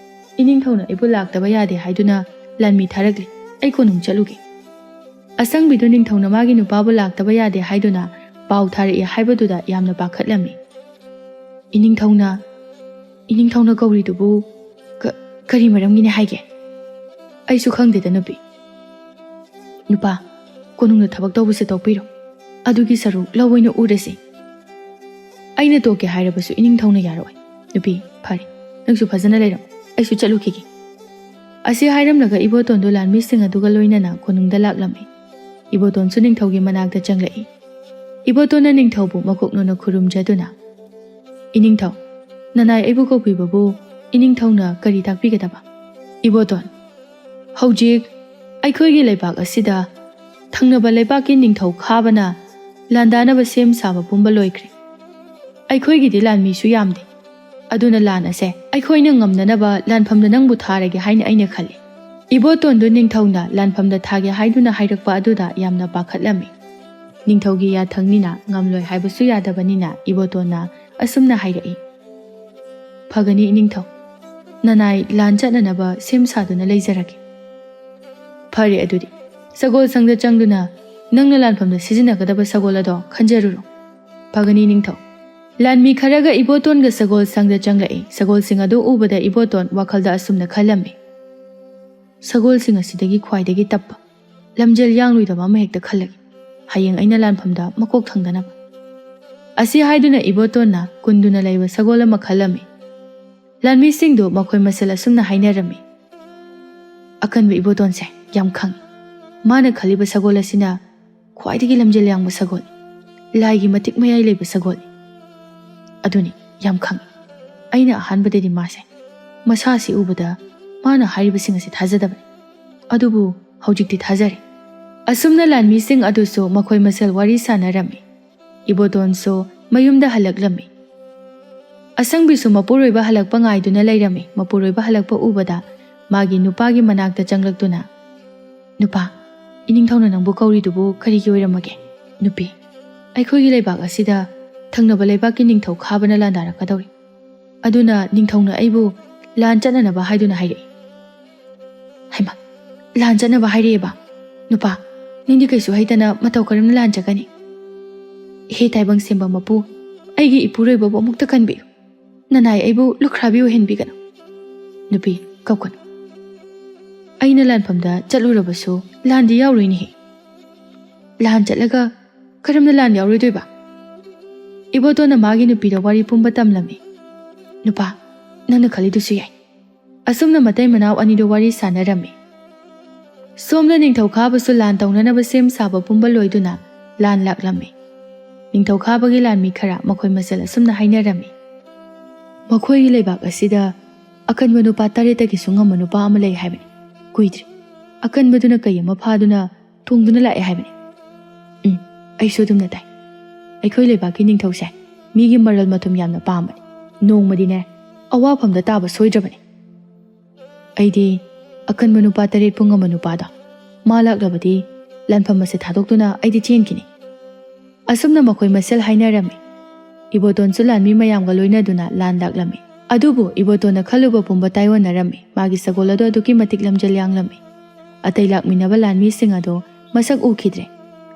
ꯏꯅꯤꯡꯊꯧꯅ ꯑꯩꯕꯨ ꯂꯥꯛꯇꯕ ꯌꯥꯗꯦ ꯍꯥꯏꯗꯨꯅ ꯂꯥꯟꯃꯤ ꯊꯥꯔꯛꯂꯤ꯫ ꯑꯩ ꯀꯣꯅꯨꯡ ꯆꯠꯂꯨꯒꯦ"꯫ ꯑꯁꯪꯕꯤꯗꯨ ꯅꯤꯡꯊꯧꯅ ꯃꯥꯒꯤ ꯅꯨꯄꯥꯕꯨ ꯂꯥꯛꯇꯕ ꯌꯥꯗꯦ ꯍꯥꯏꯗꯨꯅ ꯄꯥꯎ ꯊꯥꯔꯛꯏ ꯍꯥꯏꯕꯗꯨꯗ ꯌꯥꯝꯅ ꯄꯥꯈꯠꯂꯝꯃꯤ꯫ "ꯏꯅꯤꯡꯊꯧꯅ, ꯏꯅꯤꯡꯊꯧꯅ ꯀꯧꯔꯤꯗꯨꯕꯨ ꯀ-, ꯀꯔꯤ ꯃꯔꯝꯒꯤꯅꯤ ꯍꯥꯏꯒꯦ? ꯑꯩꯁꯨ ꯈꯪꯗꯦꯗ ꯅꯨꯄꯤ"꯫ "ꯅꯨꯄꯥ, ꯀꯣꯅꯨꯡꯗ ꯊꯕꯛ ꯇꯧꯕꯁꯦ ꯇꯣꯛꯄꯤꯔꯣ꯫ ꯑꯗꯨꯒꯤ ꯁꯔꯨꯛ ꯂꯧ ꯑꯣꯏꯅ ꯎꯔꯁꯤ"꯫ "ꯑꯩꯅ ꯇꯣꯛꯀꯦ ꯍꯥꯏꯔꯕꯁꯨ ꯏꯅꯤꯡꯊꯧꯅ ꯌꯥꯔꯣꯏ"꯫ "ꯅꯨꯄꯤ, ꯐꯔꯦ, ꯅꯪꯁꯨ ꯐꯖꯅ ꯂꯩꯔꯝꯃꯨ, ꯑꯩꯁꯨ ꯆꯠꯂꯨꯈꯤꯒꯦ"꯫ ꯑꯁꯤ ꯍꯥꯏꯔꯝꯂꯒ ꯏꯕꯣꯇꯣꯟꯗꯨ ꯂꯥꯟꯃꯤꯁꯤꯡ ꯑꯗꯨꯒ ꯂꯣꯏꯅꯅ ꯀꯣꯅꯨꯡꯗ ꯂꯥꯛꯂꯝꯃꯤ꯫ ꯏꯕꯣꯇꯣꯟꯁꯨ ꯅꯤꯡꯊꯧꯒꯤ ꯃꯅꯥꯛꯇ ꯆꯪꯂꯛꯏ꯫ ꯏꯕꯣꯇꯣꯟꯅ ꯅꯤꯡꯊꯧꯕꯨ ꯃꯀꯣꯛ ꯅꯣꯟꯅ ꯈꯨꯔꯨꯝꯖꯗꯨꯅ, "ꯏꯅꯤꯡꯊꯧ, ꯅꯅꯥꯏ ꯑꯩꯕꯨ ꯀꯧꯕꯤꯕꯕꯨ ꯏꯅꯤꯡꯊꯧꯅ ꯀꯔꯤ ꯇꯥꯛꯄꯤꯒꯗꯕ?" ꯏꯕꯣꯇꯣꯟ, "ꯍꯧꯖꯤꯛ ꯑꯩꯈꯣꯏꯒꯤ ꯂꯩꯕꯥꯛ ꯑꯁꯤꯗ ꯊꯪꯅꯕ ꯂꯩꯕꯥꯛꯀꯤ ꯅꯤꯡꯊꯧ ꯈꯥꯕꯅ ꯂꯥꯟꯗꯥꯅꯕ ꯁꯦꯝ ꯁꯥꯕ ꯄꯨꯝꯕ ꯂꯣꯏꯈ꯭ꯔꯦ꯫ ꯑꯩꯈꯣꯏꯒꯤꯗꯤ ꯂꯥꯟꯃꯤꯁꯨ ꯌꯥꯝꯗꯦ, ꯑꯗꯨꯅ ꯂꯥꯟ ꯑꯁꯦ ꯑꯩꯈꯣꯏꯅ ꯉꯝꯅꯅꯕ ꯂꯥꯟꯐꯝꯗ ꯅꯪꯕꯨ ꯊꯥꯔꯒꯦ ꯍꯥꯏꯅ ꯑꯩꯅ ꯈꯜꯂꯤ"꯫ ꯏꯕꯣꯇꯣꯟꯗꯨ ꯅꯤꯡꯊꯧꯅ ꯂꯥꯟꯐꯝꯗ ꯊꯥꯒꯦ ꯍꯥꯏꯗꯨꯅ ꯍꯥꯏꯔꯛꯄ ꯑꯗꯨꯗ ꯌꯥꯝꯅ ꯄꯥꯈꯠꯂꯝꯃꯤ꯫ ꯅꯤꯡꯊꯧꯒꯤ ꯌꯥꯊꯪꯅꯤꯅ ꯉꯝꯂꯣꯏ ꯍꯥꯏꯕꯁꯨ ꯌꯥꯗꯕꯅꯤꯅ ꯏꯕꯣꯇꯣꯟꯅ ꯑꯁꯨꯝꯅ ꯍꯥꯏꯔꯛꯏ, "ꯐꯒꯅꯤ ꯏꯅꯤꯡꯊꯧ, ꯅꯅꯥꯏ ꯂꯥꯟ ꯆꯠꯅꯅꯕ ꯁꯦꯝ ꯁꯥꯗꯨꯅ ꯂꯩꯖꯔꯒꯦ"꯫ "ꯐꯔꯦ ꯑꯗꯨꯗꯤ, ꯁꯒꯣꯜ ꯁꯪꯗ ꯆꯪꯗꯨꯅ ꯅꯪꯅ ꯂꯥꯟꯐꯝꯗ ꯁꯤꯖꯤꯟꯅꯒꯗꯕ ꯁꯒꯣꯜ ꯑꯗꯣ ꯈꯟꯖꯔꯨꯔꯣ"꯫ "ꯐꯒꯅꯤ ꯅꯤꯡꯊꯧ"꯫ ꯂꯥꯟꯃꯤ ꯈꯔꯒ ꯏꯕꯣꯇꯣꯟꯒ ꯁꯒꯣꯜ ꯁꯪꯗ ꯆꯪꯂꯛꯏ꯫ ꯁꯒꯣꯜꯁꯤꯡ ꯑꯗꯨ ꯎꯕꯗ ꯏꯕꯣꯇꯣꯟ ꯋꯥꯈꯜꯗ ꯑꯁꯨꯝꯅ ꯈꯜꯂꯝꯃꯤ, "ꯁꯒꯣꯜꯁꯤꯡ ꯑꯁꯤꯗꯒꯤ ꯈ꯭ꯋꯥꯏꯗꯒꯤ ꯇꯞꯄ, ꯂꯝꯖꯦꯜ ꯌꯥꯡꯂꯣꯏꯗꯕ ꯑꯃ ꯍꯦꯛꯇ ꯈꯜꯂꯒꯦ꯫ ꯍꯌꯦꯡ ꯑꯩꯅ ꯂꯥꯟꯐꯝꯗ ꯃꯀꯣꯛ ꯊꯪꯗꯅꯕ"꯫ ꯑꯁꯤ ꯍꯥꯏꯗꯨꯅ ꯏꯕꯣꯇꯣꯟꯅ ꯀꯨꯟꯗꯨꯅ ꯂꯩꯕ ꯁꯒꯣꯜ ꯑꯃ ꯈꯜꯂꯝꯃꯤ꯫ ꯂꯥꯟꯃꯤꯁꯤꯡꯗꯨ ꯃꯈꯣꯏ ꯃꯁꯦꯜ ꯑꯁꯨꯝꯅ ꯍꯥꯏꯅꯔꯝꯃꯤ, "ꯑꯀꯟꯕ ꯏꯕꯣꯇꯣꯟꯁꯦ ꯌꯥꯝ ꯈꯪꯉꯤ꯫ ꯃꯥꯅ ꯈꯜꯂꯤꯕ ꯁꯒꯣꯜ ꯑꯁꯤꯅ ꯈ꯭ꯋꯥꯏꯗꯒꯤ ꯂꯝꯖꯦꯜ ꯌꯥꯡꯕ ꯁꯒꯣꯜ, ꯂꯥꯏꯒꯤ ꯃꯇꯤꯛ ꯃꯌꯥꯏ ꯂꯩꯕ ꯁꯒꯣꯜ꯫ ꯑꯗꯨꯅꯤ, ꯌꯥꯝ ꯈꯪꯉꯤ꯫ ꯑꯩꯅ ꯑꯍꯥꯟꯕꯗꯗꯤ ꯃꯥꯁꯦ, ꯃꯁꯥꯁꯤ ꯎꯕꯗ ꯃꯥꯅ ꯍꯥꯏꯔꯤꯕꯁꯤꯡ ꯑꯁꯤ ꯊꯥꯖꯗꯕꯅꯤ꯫ ꯑꯗꯨꯕꯨ ꯍꯧꯖꯤꯛꯇꯤ ꯊꯥꯖꯔꯦ"꯫ ꯑꯁꯨꯝꯅ ꯂꯥꯟꯃꯤꯁꯤꯡ ꯑꯗꯨꯁꯨ ꯃꯈꯣꯏ ꯃꯁꯦꯜ ꯋꯥꯔꯤ ꯁꯥꯟꯅꯔꯝꯃꯤ꯫ ꯏꯕꯣꯇꯣꯟꯁꯨ ꯃꯌꯨꯝꯗ ꯍꯜꯂꯛꯂꯝꯃꯤ꯫ ꯑꯁꯪꯕꯤꯁꯨ ꯃꯄꯨꯔꯣꯏꯕ ꯍꯜꯂꯛꯄ ꯉꯥꯏꯗꯨꯅ ꯂꯩꯔꯝꯃꯤ꯫ ꯃꯄꯨꯔꯣꯏꯕ ꯍꯜꯂꯛꯄ ꯎꯕꯗ ꯃꯥꯒꯤ ꯅꯨꯄꯥꯒꯤ ꯃꯅꯥꯛꯇ ꯆꯪꯂꯛꯇꯨꯅ, "ꯅꯨꯄꯥ, ꯏꯅꯤꯡꯊꯧꯅ ꯅꯪꯕꯨ ꯀꯧꯔꯤꯗꯨꯕꯨ ꯀꯔꯤꯒꯤ ꯑꯣꯏꯔꯝꯃꯒꯦ?" "ꯅꯨꯄꯤ, ꯑꯩꯈꯣꯏꯒꯤ ꯂꯩꯕꯥꯛ ꯑꯁꯤꯗ ꯊꯪꯅꯕ ꯂꯩꯕꯥꯛꯀꯤ ꯅꯤꯡꯊꯧ ꯈꯥꯕꯅ ꯂꯥꯟꯗꯥꯔꯛꯀꯗꯧꯔꯤ꯫ ꯑꯗꯨꯅ ꯅꯤꯡꯊꯧꯅ ꯑꯩꯕꯨ ꯂꯥꯟ ꯆꯠꯅꯅꯕ ꯍꯥꯏꯗꯨꯅ ꯍꯥꯏꯔꯛꯏ"꯫ "ꯍꯩꯃꯥ, ꯂꯥꯟ ꯆꯠꯅꯕ ꯍꯥꯏꯔꯛꯑꯦꯕ? ꯅꯨꯄꯥ, ꯅꯪꯗꯤ ꯀꯩꯁꯨ ꯍꯩꯇꯅ ꯃꯇꯧ ꯀꯔꯝꯅ ꯂꯥꯟ ꯆꯠꯀꯅꯤ? ꯍꯦ ꯇꯥꯏꯕꯪ ꯁꯦꯝꯕ ꯃꯄꯨ, ꯑꯩꯒꯤ ꯏꯄꯨꯔꯣꯏꯕꯕꯨ ꯑꯃꯨꯛꯇ ꯀꯟꯕꯤꯌꯨ꯫ ꯅꯅꯥꯏ ꯑꯩꯕꯨ ꯂꯨꯈ꯭ꯔꯥꯕꯤ ꯑꯣꯏꯍꯟꯕꯤꯒꯅꯨ"꯫ "ꯅꯨꯄꯤ, ꯀꯞꯀꯅꯨ꯫ ꯑꯩꯅ ꯂꯥꯟꯐꯝꯗ ꯆꯠꯂꯨꯔꯕꯁꯨ ꯂꯥꯟꯗꯤ ꯌꯥꯎꯔꯣꯏꯅꯦꯍꯦ꯫ ꯂꯥꯟ ꯆꯠꯂꯒ ꯀꯔꯝꯅ ꯂꯥꯟ ꯌꯥꯎꯔꯣꯏꯗꯣꯏꯕ?" ꯏꯕꯣꯇꯣꯟꯅ ꯃꯥꯒꯤ ꯅꯨꯄꯤꯗ ꯋꯥꯔꯤ ꯄꯨꯝꯕ ꯇꯝꯂꯝꯃꯤ꯫ "ꯅꯨꯄꯥ, ꯅꯪꯅ ꯈꯜꯂꯤꯗꯨꯁꯨ ꯌꯥꯏ꯫" ꯑꯁꯨꯝꯅ ꯃꯇꯩ ꯃꯅꯥꯎ ꯑꯅꯤꯗꯨ ꯋꯥꯔꯤ ꯁꯥꯟꯅꯔꯝꯃꯤ꯫ ꯁꯣꯝꯗ ꯅꯤꯡꯊꯧꯈꯥꯕꯁꯨ ꯂꯥꯟ ꯇꯧꯅꯅꯕ ꯁꯦꯝ ꯁꯥꯕ ꯄꯨꯝꯕ ꯂꯣꯏꯗꯨꯅ ꯂꯥꯟ ꯂꯥꯛꯂꯝꯃꯤ꯫ ꯅꯤꯡꯊꯧꯈꯥꯕꯒꯤ ꯂꯥꯟꯃꯤ ꯈꯔ ꯃꯈꯣꯏ ꯃꯁꯦꯜ ꯑꯁꯨꯝꯅ ꯍꯥꯏꯅꯔꯝꯃꯤ, "ꯃꯈꯣꯏꯒꯤ ꯂꯩꯕꯥꯛ ꯑꯁꯤꯗ ꯑꯀꯟꯕ ꯅꯨꯄꯥ ꯇꯔꯦꯠꯇꯒꯤꯁꯨ ꯉꯝꯕ ꯅꯨꯄꯥ ꯑꯃ ꯂꯩ ꯍꯥꯏꯕꯅꯤ꯫ ꯀꯨꯏꯗ꯭ꯔꯤ ꯑꯀꯟꯕꯗꯨꯅ ꯀꯩ ꯑꯃ ꯐꯥꯗꯨꯅ ꯊꯣꯡꯗꯨꯅ ꯂꯥꯛꯑꯦ ꯍꯥꯏꯕꯅꯤ꯫" "ꯎꯝ, ꯑꯩꯁꯨ ꯑꯗꯨꯝꯅ ꯇꯥꯏ꯫ ꯑꯩꯈꯣꯏ ꯂꯩꯕꯥꯛꯀꯤ ꯅꯤꯡꯊꯧꯁꯦ ꯃꯤꯒꯤ ꯃꯔꯜ ꯃꯊꯨꯝ ꯌꯥꯝꯅ ꯄꯥꯝꯕꯅꯤ꯫ ꯅꯣꯡꯃꯗꯤꯅꯦ ꯑꯋꯥꯐꯝꯗ ꯇꯥꯕ ꯁꯣꯏꯗ꯭ꯔꯕꯅꯤ꯫ ꯑꯩꯗꯤ ꯑꯀꯟꯕ ꯅꯨꯄꯥ ꯇꯔꯦꯠ ꯄꯨꯡ ꯑꯃ ꯅꯨꯄꯥꯗꯣ ꯃꯥ ꯂꯥꯛꯂꯕꯗꯤ ꯂꯥꯟꯐꯝ ꯑꯁꯦ ꯊꯥꯗꯣꯛꯇꯨꯅ ꯑꯩꯗꯤ ꯆꯦꯟꯈꯤꯅꯤ꯫" ꯑꯁꯨꯝꯅ ꯃꯈꯣꯏ ꯃꯁꯦꯜ ꯍꯥꯏꯅꯔꯝꯃꯤ꯫ ꯏꯕꯣꯇꯣꯟꯁꯨ ꯂꯥꯟꯃꯤ ꯃꯌꯥꯝꯒ ꯂꯣꯏꯅꯗꯨꯅ ꯂꯥꯟ ꯂꯥꯛꯂꯝꯃꯤ꯫ ꯑꯗꯨꯕꯨ ꯏꯕꯣꯇꯣꯟꯅ ꯈꯜꯂꯨꯕ ꯄꯨꯝꯕ ꯇꯥꯏꯑꯣꯟꯅꯔꯝꯃꯤ꯫ ꯃꯥꯒꯤ ꯁꯒꯣꯜ ꯑꯗꯨ ꯑꯗꯨꯛꯀꯤ ꯃꯇꯤꯛ ꯂꯝꯖꯦꯜ ꯌꯥꯡꯂꯝꯃꯤ꯫ ꯑꯇꯩ ꯂꯥꯛꯃꯤꯟꯅꯕ ꯂꯥꯟꯃꯤꯁꯤꯡ ꯑꯗꯨ ꯃꯁꯛ ꯎꯈꯤꯗ꯭ꯔꯦ꯫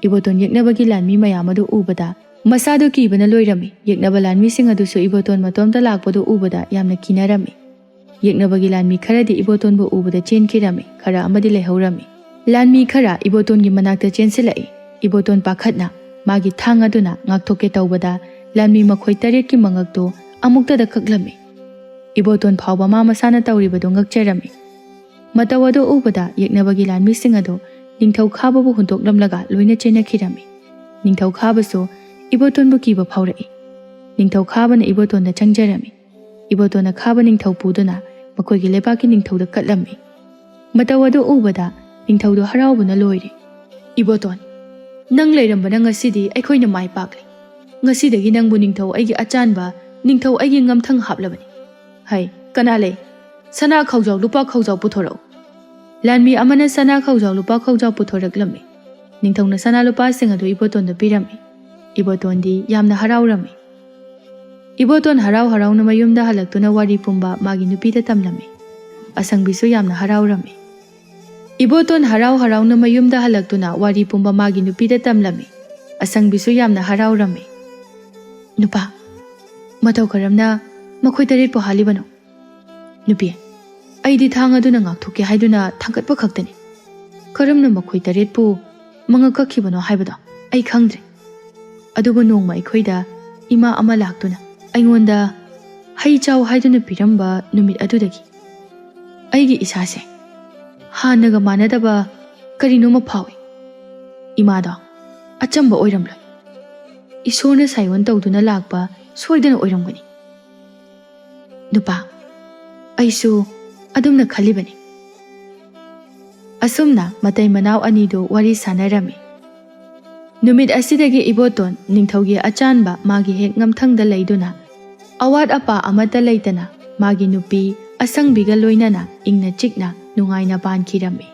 ꯏꯕꯣꯇꯣꯟ ꯌꯦꯛꯅꯕꯒꯤ ꯂꯥꯟꯃꯤ ꯃꯌꯥꯝ ꯑꯗꯨ ꯎꯕꯗ ꯃꯁꯥꯗꯨ ꯀꯤꯕꯅ ꯂꯣꯏꯔꯝꯃꯤ꯫ ꯌꯦꯛꯅꯕ ꯂꯥꯟꯃꯤꯁꯤꯡ ꯑꯗꯨꯁꯨ ꯏꯕꯣꯇꯣꯟ ꯃꯇꯣꯝꯇ ꯂꯥꯛꯄꯗꯨ ꯎꯕꯗ ꯌꯥꯝꯅ ꯀꯤꯅꯔꯝꯃꯤ꯫ ꯌꯦꯛꯅꯕꯒꯤ ꯂꯥꯟꯃꯤ ꯈꯔꯗꯤ ꯏꯕꯣꯇꯣꯟꯕꯨ ꯎꯕꯗ ꯆꯦꯟꯈꯤꯔꯝꯃꯤ, ꯈꯔ ꯑꯃꯗꯤ ꯂꯩꯍꯧꯔꯝꯃꯤ꯫ ꯂꯥꯟꯃꯤ ꯈꯔ ꯏꯕꯣꯇꯣꯟꯒꯤ ꯃꯅꯥꯛꯇ ꯆꯦꯟꯁꯤꯜꯂꯛꯏ꯫ ꯏꯕꯣꯇꯣꯟ ꯄꯥꯈꯠꯅ ꯃꯥꯒꯤ ꯊꯥꯡ ꯑꯗꯨꯅ ꯉꯥꯛꯊꯣꯛꯀꯦ ꯇꯧꯕꯗ ꯂꯥꯟꯃꯤ ꯃꯈꯣꯏ ꯇꯔꯦꯠꯀꯤ ꯃꯉꯛꯇꯨ ꯑꯃꯨꯛꯇꯗ ꯀꯛꯂꯝꯃꯤ꯫ ꯏꯕꯣꯇꯣꯟ ꯐꯥꯎꯕ ꯃꯥ ꯃꯁꯥꯅ ꯇꯧꯔꯤꯕꯗꯨ ꯉꯛꯆꯔꯝꯃꯤ꯫ ꯃꯇꯧ ꯑꯗꯨ ꯎꯕꯗ ꯌꯦꯛꯅꯕꯒꯤ ꯂꯥꯟꯃꯤꯁꯤꯡ ꯑꯗꯨ ꯅꯤꯡꯊꯧ ꯈꯥꯕꯕꯨ ꯍꯨꯟꯗꯣꯛꯂꯝꯂꯒ ꯂꯣꯏꯅ ꯆꯦꯟꯅꯈꯤꯔꯝꯃꯤ꯫ ꯅꯤꯡꯊꯧ ꯈꯥꯕꯁꯨ ꯏꯕꯣꯇꯣꯟꯕꯨ ꯀꯤꯕ ꯐꯥꯎꯔꯛꯏ꯫ ꯅꯤꯡꯊꯧ ꯈꯥꯕꯅ ꯏꯕꯣꯇꯣꯟꯗ ꯆꯪꯖꯔꯝꯃꯤ꯫ ꯏꯕꯣꯇꯣꯟꯅ ꯈꯥꯕ ꯅꯤꯡꯊꯧ ꯄꯨꯗꯨꯅ ꯃꯈꯣꯏꯒꯤ ꯂꯩꯕꯥꯛꯀꯤ ꯅꯤꯡꯊꯧꯗ ꯀꯠꯂꯝꯃꯤ꯫ ꯃꯇꯧ ꯑꯗꯨ ꯎꯕꯗ ꯅꯤꯡꯊꯧꯗꯨ ꯍꯔꯥꯎꯕꯅ ꯂꯣꯏꯔꯦ꯫ "ꯏꯕꯣꯇꯣꯟ, ꯅꯪ ꯂꯩꯔꯝꯕꯅ ꯉꯁꯤꯗꯤ ꯑꯩꯈꯣꯏꯅ ꯃꯥꯏ ꯄꯥꯛꯂꯦ꯫ ꯉꯁꯤꯗꯒꯤ ꯅꯪꯕꯨ ꯅꯤꯡꯊꯧ ꯑꯩꯒꯤ ꯑꯆꯥꯟꯕ, ꯅꯤꯡꯊꯧ ꯑꯩꯒꯤ ꯉꯝꯊꯪ ꯍꯥꯞꯂꯕꯅꯤ꯫ ꯍꯩ, ꯀꯅꯥ ꯂꯩ? ꯁꯅꯥ ꯈꯧꯖꯥꯎ, ꯂꯨꯄꯥ ꯈꯧꯖꯥꯎ ꯄꯨꯊꯣꯔꯛꯎ꯫" ꯂꯥꯟꯃꯤ ꯑꯃꯅ ꯁꯅꯥ ꯈꯧꯖꯥꯎ, ꯂꯨꯄꯥ ꯈꯧꯖꯥꯎ ꯄꯨꯊꯣꯔꯛꯂꯝꯃꯤ꯫ ꯅꯤꯡꯊꯧꯅ ꯁꯅꯥ ꯂꯨꯄꯥꯁꯤꯡ ꯑꯗꯨ ꯏꯕꯣꯇꯣꯟꯗ ꯄꯤꯔꯝꯃꯤ꯫ ꯏꯕꯣꯇꯣꯟꯗꯤ ꯌꯥꯝꯅ ꯍꯔꯥꯎꯔꯝꯃꯤ꯫ ꯏꯕꯣꯇꯣꯟ ꯍꯔꯥꯎ ꯍꯔꯥꯎꯅ ꯃꯌꯨꯝꯗ ꯍꯜꯂꯛꯇꯨꯅ ꯋꯥꯔꯤ ꯄꯨꯝꯕ ꯃꯥꯒꯤ ꯅꯨꯄꯤꯗ ꯇꯝꯂꯝꯃꯤ꯫ ꯑꯁꯪꯕꯤꯁꯨ ꯌꯥꯝꯅ ꯍꯔꯥꯎꯔꯝꯃꯤ꯫ ꯏꯕꯣꯇꯣꯟ ꯍꯔꯥꯎ ꯍꯔꯥꯎꯅ ꯃꯌꯨꯝꯗ ꯍꯜꯂꯛꯇꯨꯅ ꯋꯥꯔꯤ ꯄꯨꯝꯕ ꯃꯥꯒꯤ ꯅꯨꯄꯤꯗ ꯇꯝꯂꯝꯃꯤ꯫ ꯑꯁꯪꯕꯤꯁꯨ ꯌꯥꯝꯅ ꯍꯔꯥꯎꯔꯝꯃꯤ꯫ "ꯅꯨꯄꯥ, ꯃꯇꯧ ꯀꯔꯝꯅ ꯃꯈꯣꯏ ꯇꯔꯦꯠꯄꯨ ꯍꯥꯠꯂꯤꯕꯅꯣ?" "ꯅꯨꯄꯤ, ꯑꯩꯗꯤ ꯊꯥꯡ ꯑꯗꯨꯅ ꯉꯥꯛꯊꯣꯛꯀꯦ ꯍꯥꯏꯗꯨꯅ ꯊꯥꯡꯒꯠꯄ ꯈꯛꯇꯅꯤ꯫ ꯀꯔꯝꯅ ꯃꯈꯣꯏ ꯇꯔꯦꯠꯄꯨ ꯃꯉꯛ ꯀꯛꯈꯤꯕꯅꯣ ꯍꯥꯏꯕꯗꯣ ꯑꯩ ꯈꯪꯗ꯭ꯔꯦ꯫ ꯑꯗꯨꯕꯨ ꯅꯣꯡꯃ ꯑꯩꯈꯣꯏꯗ ꯏꯃꯥ ꯑꯃ ꯂꯥꯛꯇꯨꯅ ꯑꯩꯉꯣꯟꯗ ꯍꯩ ꯆꯥꯎ ꯍꯥꯏꯗꯨꯅ ꯄꯤꯔꯝꯕ ꯅꯨꯃꯤꯠ ꯑꯗꯨꯗꯒꯤ ꯑꯩꯒꯤ ꯏꯁꯥꯁꯦ ꯍꯥꯟꯅꯒ ꯃꯥꯟꯅꯗꯕ ꯀꯔꯤꯅꯣꯃ ꯐꯥꯎꯏ꯫ ꯏꯃꯥꯗꯣ ꯑꯆꯝꯕ ꯑꯣꯏꯔꯝꯂꯣꯏ꯫ ꯏꯁꯣꯔꯅ ꯁꯥꯏꯑꯣꯟ ꯇꯧꯗꯨꯅ ꯂꯥꯛꯄ ꯁꯣꯏꯗꯅ ꯑꯣꯏꯔꯝꯒꯅꯤ꯫ ꯅꯨꯄꯥ, ꯑꯩꯁꯨ ꯑꯗꯨꯝꯅ ꯈꯜꯂꯤꯕꯅꯤ꯫ ꯑꯁꯨꯝꯅ ꯃꯇꯩ ꯃꯅꯥꯎ ꯑꯅꯤꯗꯨ ꯋꯥꯔꯤ ꯁꯥꯟꯅꯔꯝꯃꯤ꯫ ꯅꯨꯃꯤꯠ ꯑꯁꯤꯗꯒꯤ ꯏꯕꯣꯇꯣꯟ ꯅꯤꯡꯊꯧꯒꯤ ꯑꯆꯥꯟꯕ ꯃꯥꯒꯤ ꯍꯦꯛ ꯉꯝꯊꯪꯗ ꯂꯩꯗꯨꯅ ꯑꯋꯥꯠ ꯑꯄꯥ ꯑꯃꯠꯇ ꯂꯩꯇꯅ ꯃꯥꯒꯤ ꯅꯨꯄꯤ ꯑꯁꯪꯕꯤꯒ ꯂꯣꯏꯅꯅ ꯏꯪꯅ ꯆꯤꯛꯅ ꯅꯨꯡꯉꯥꯏꯅ ꯄꯥꯟꯈꯤꯔꯝꯃꯤ꯫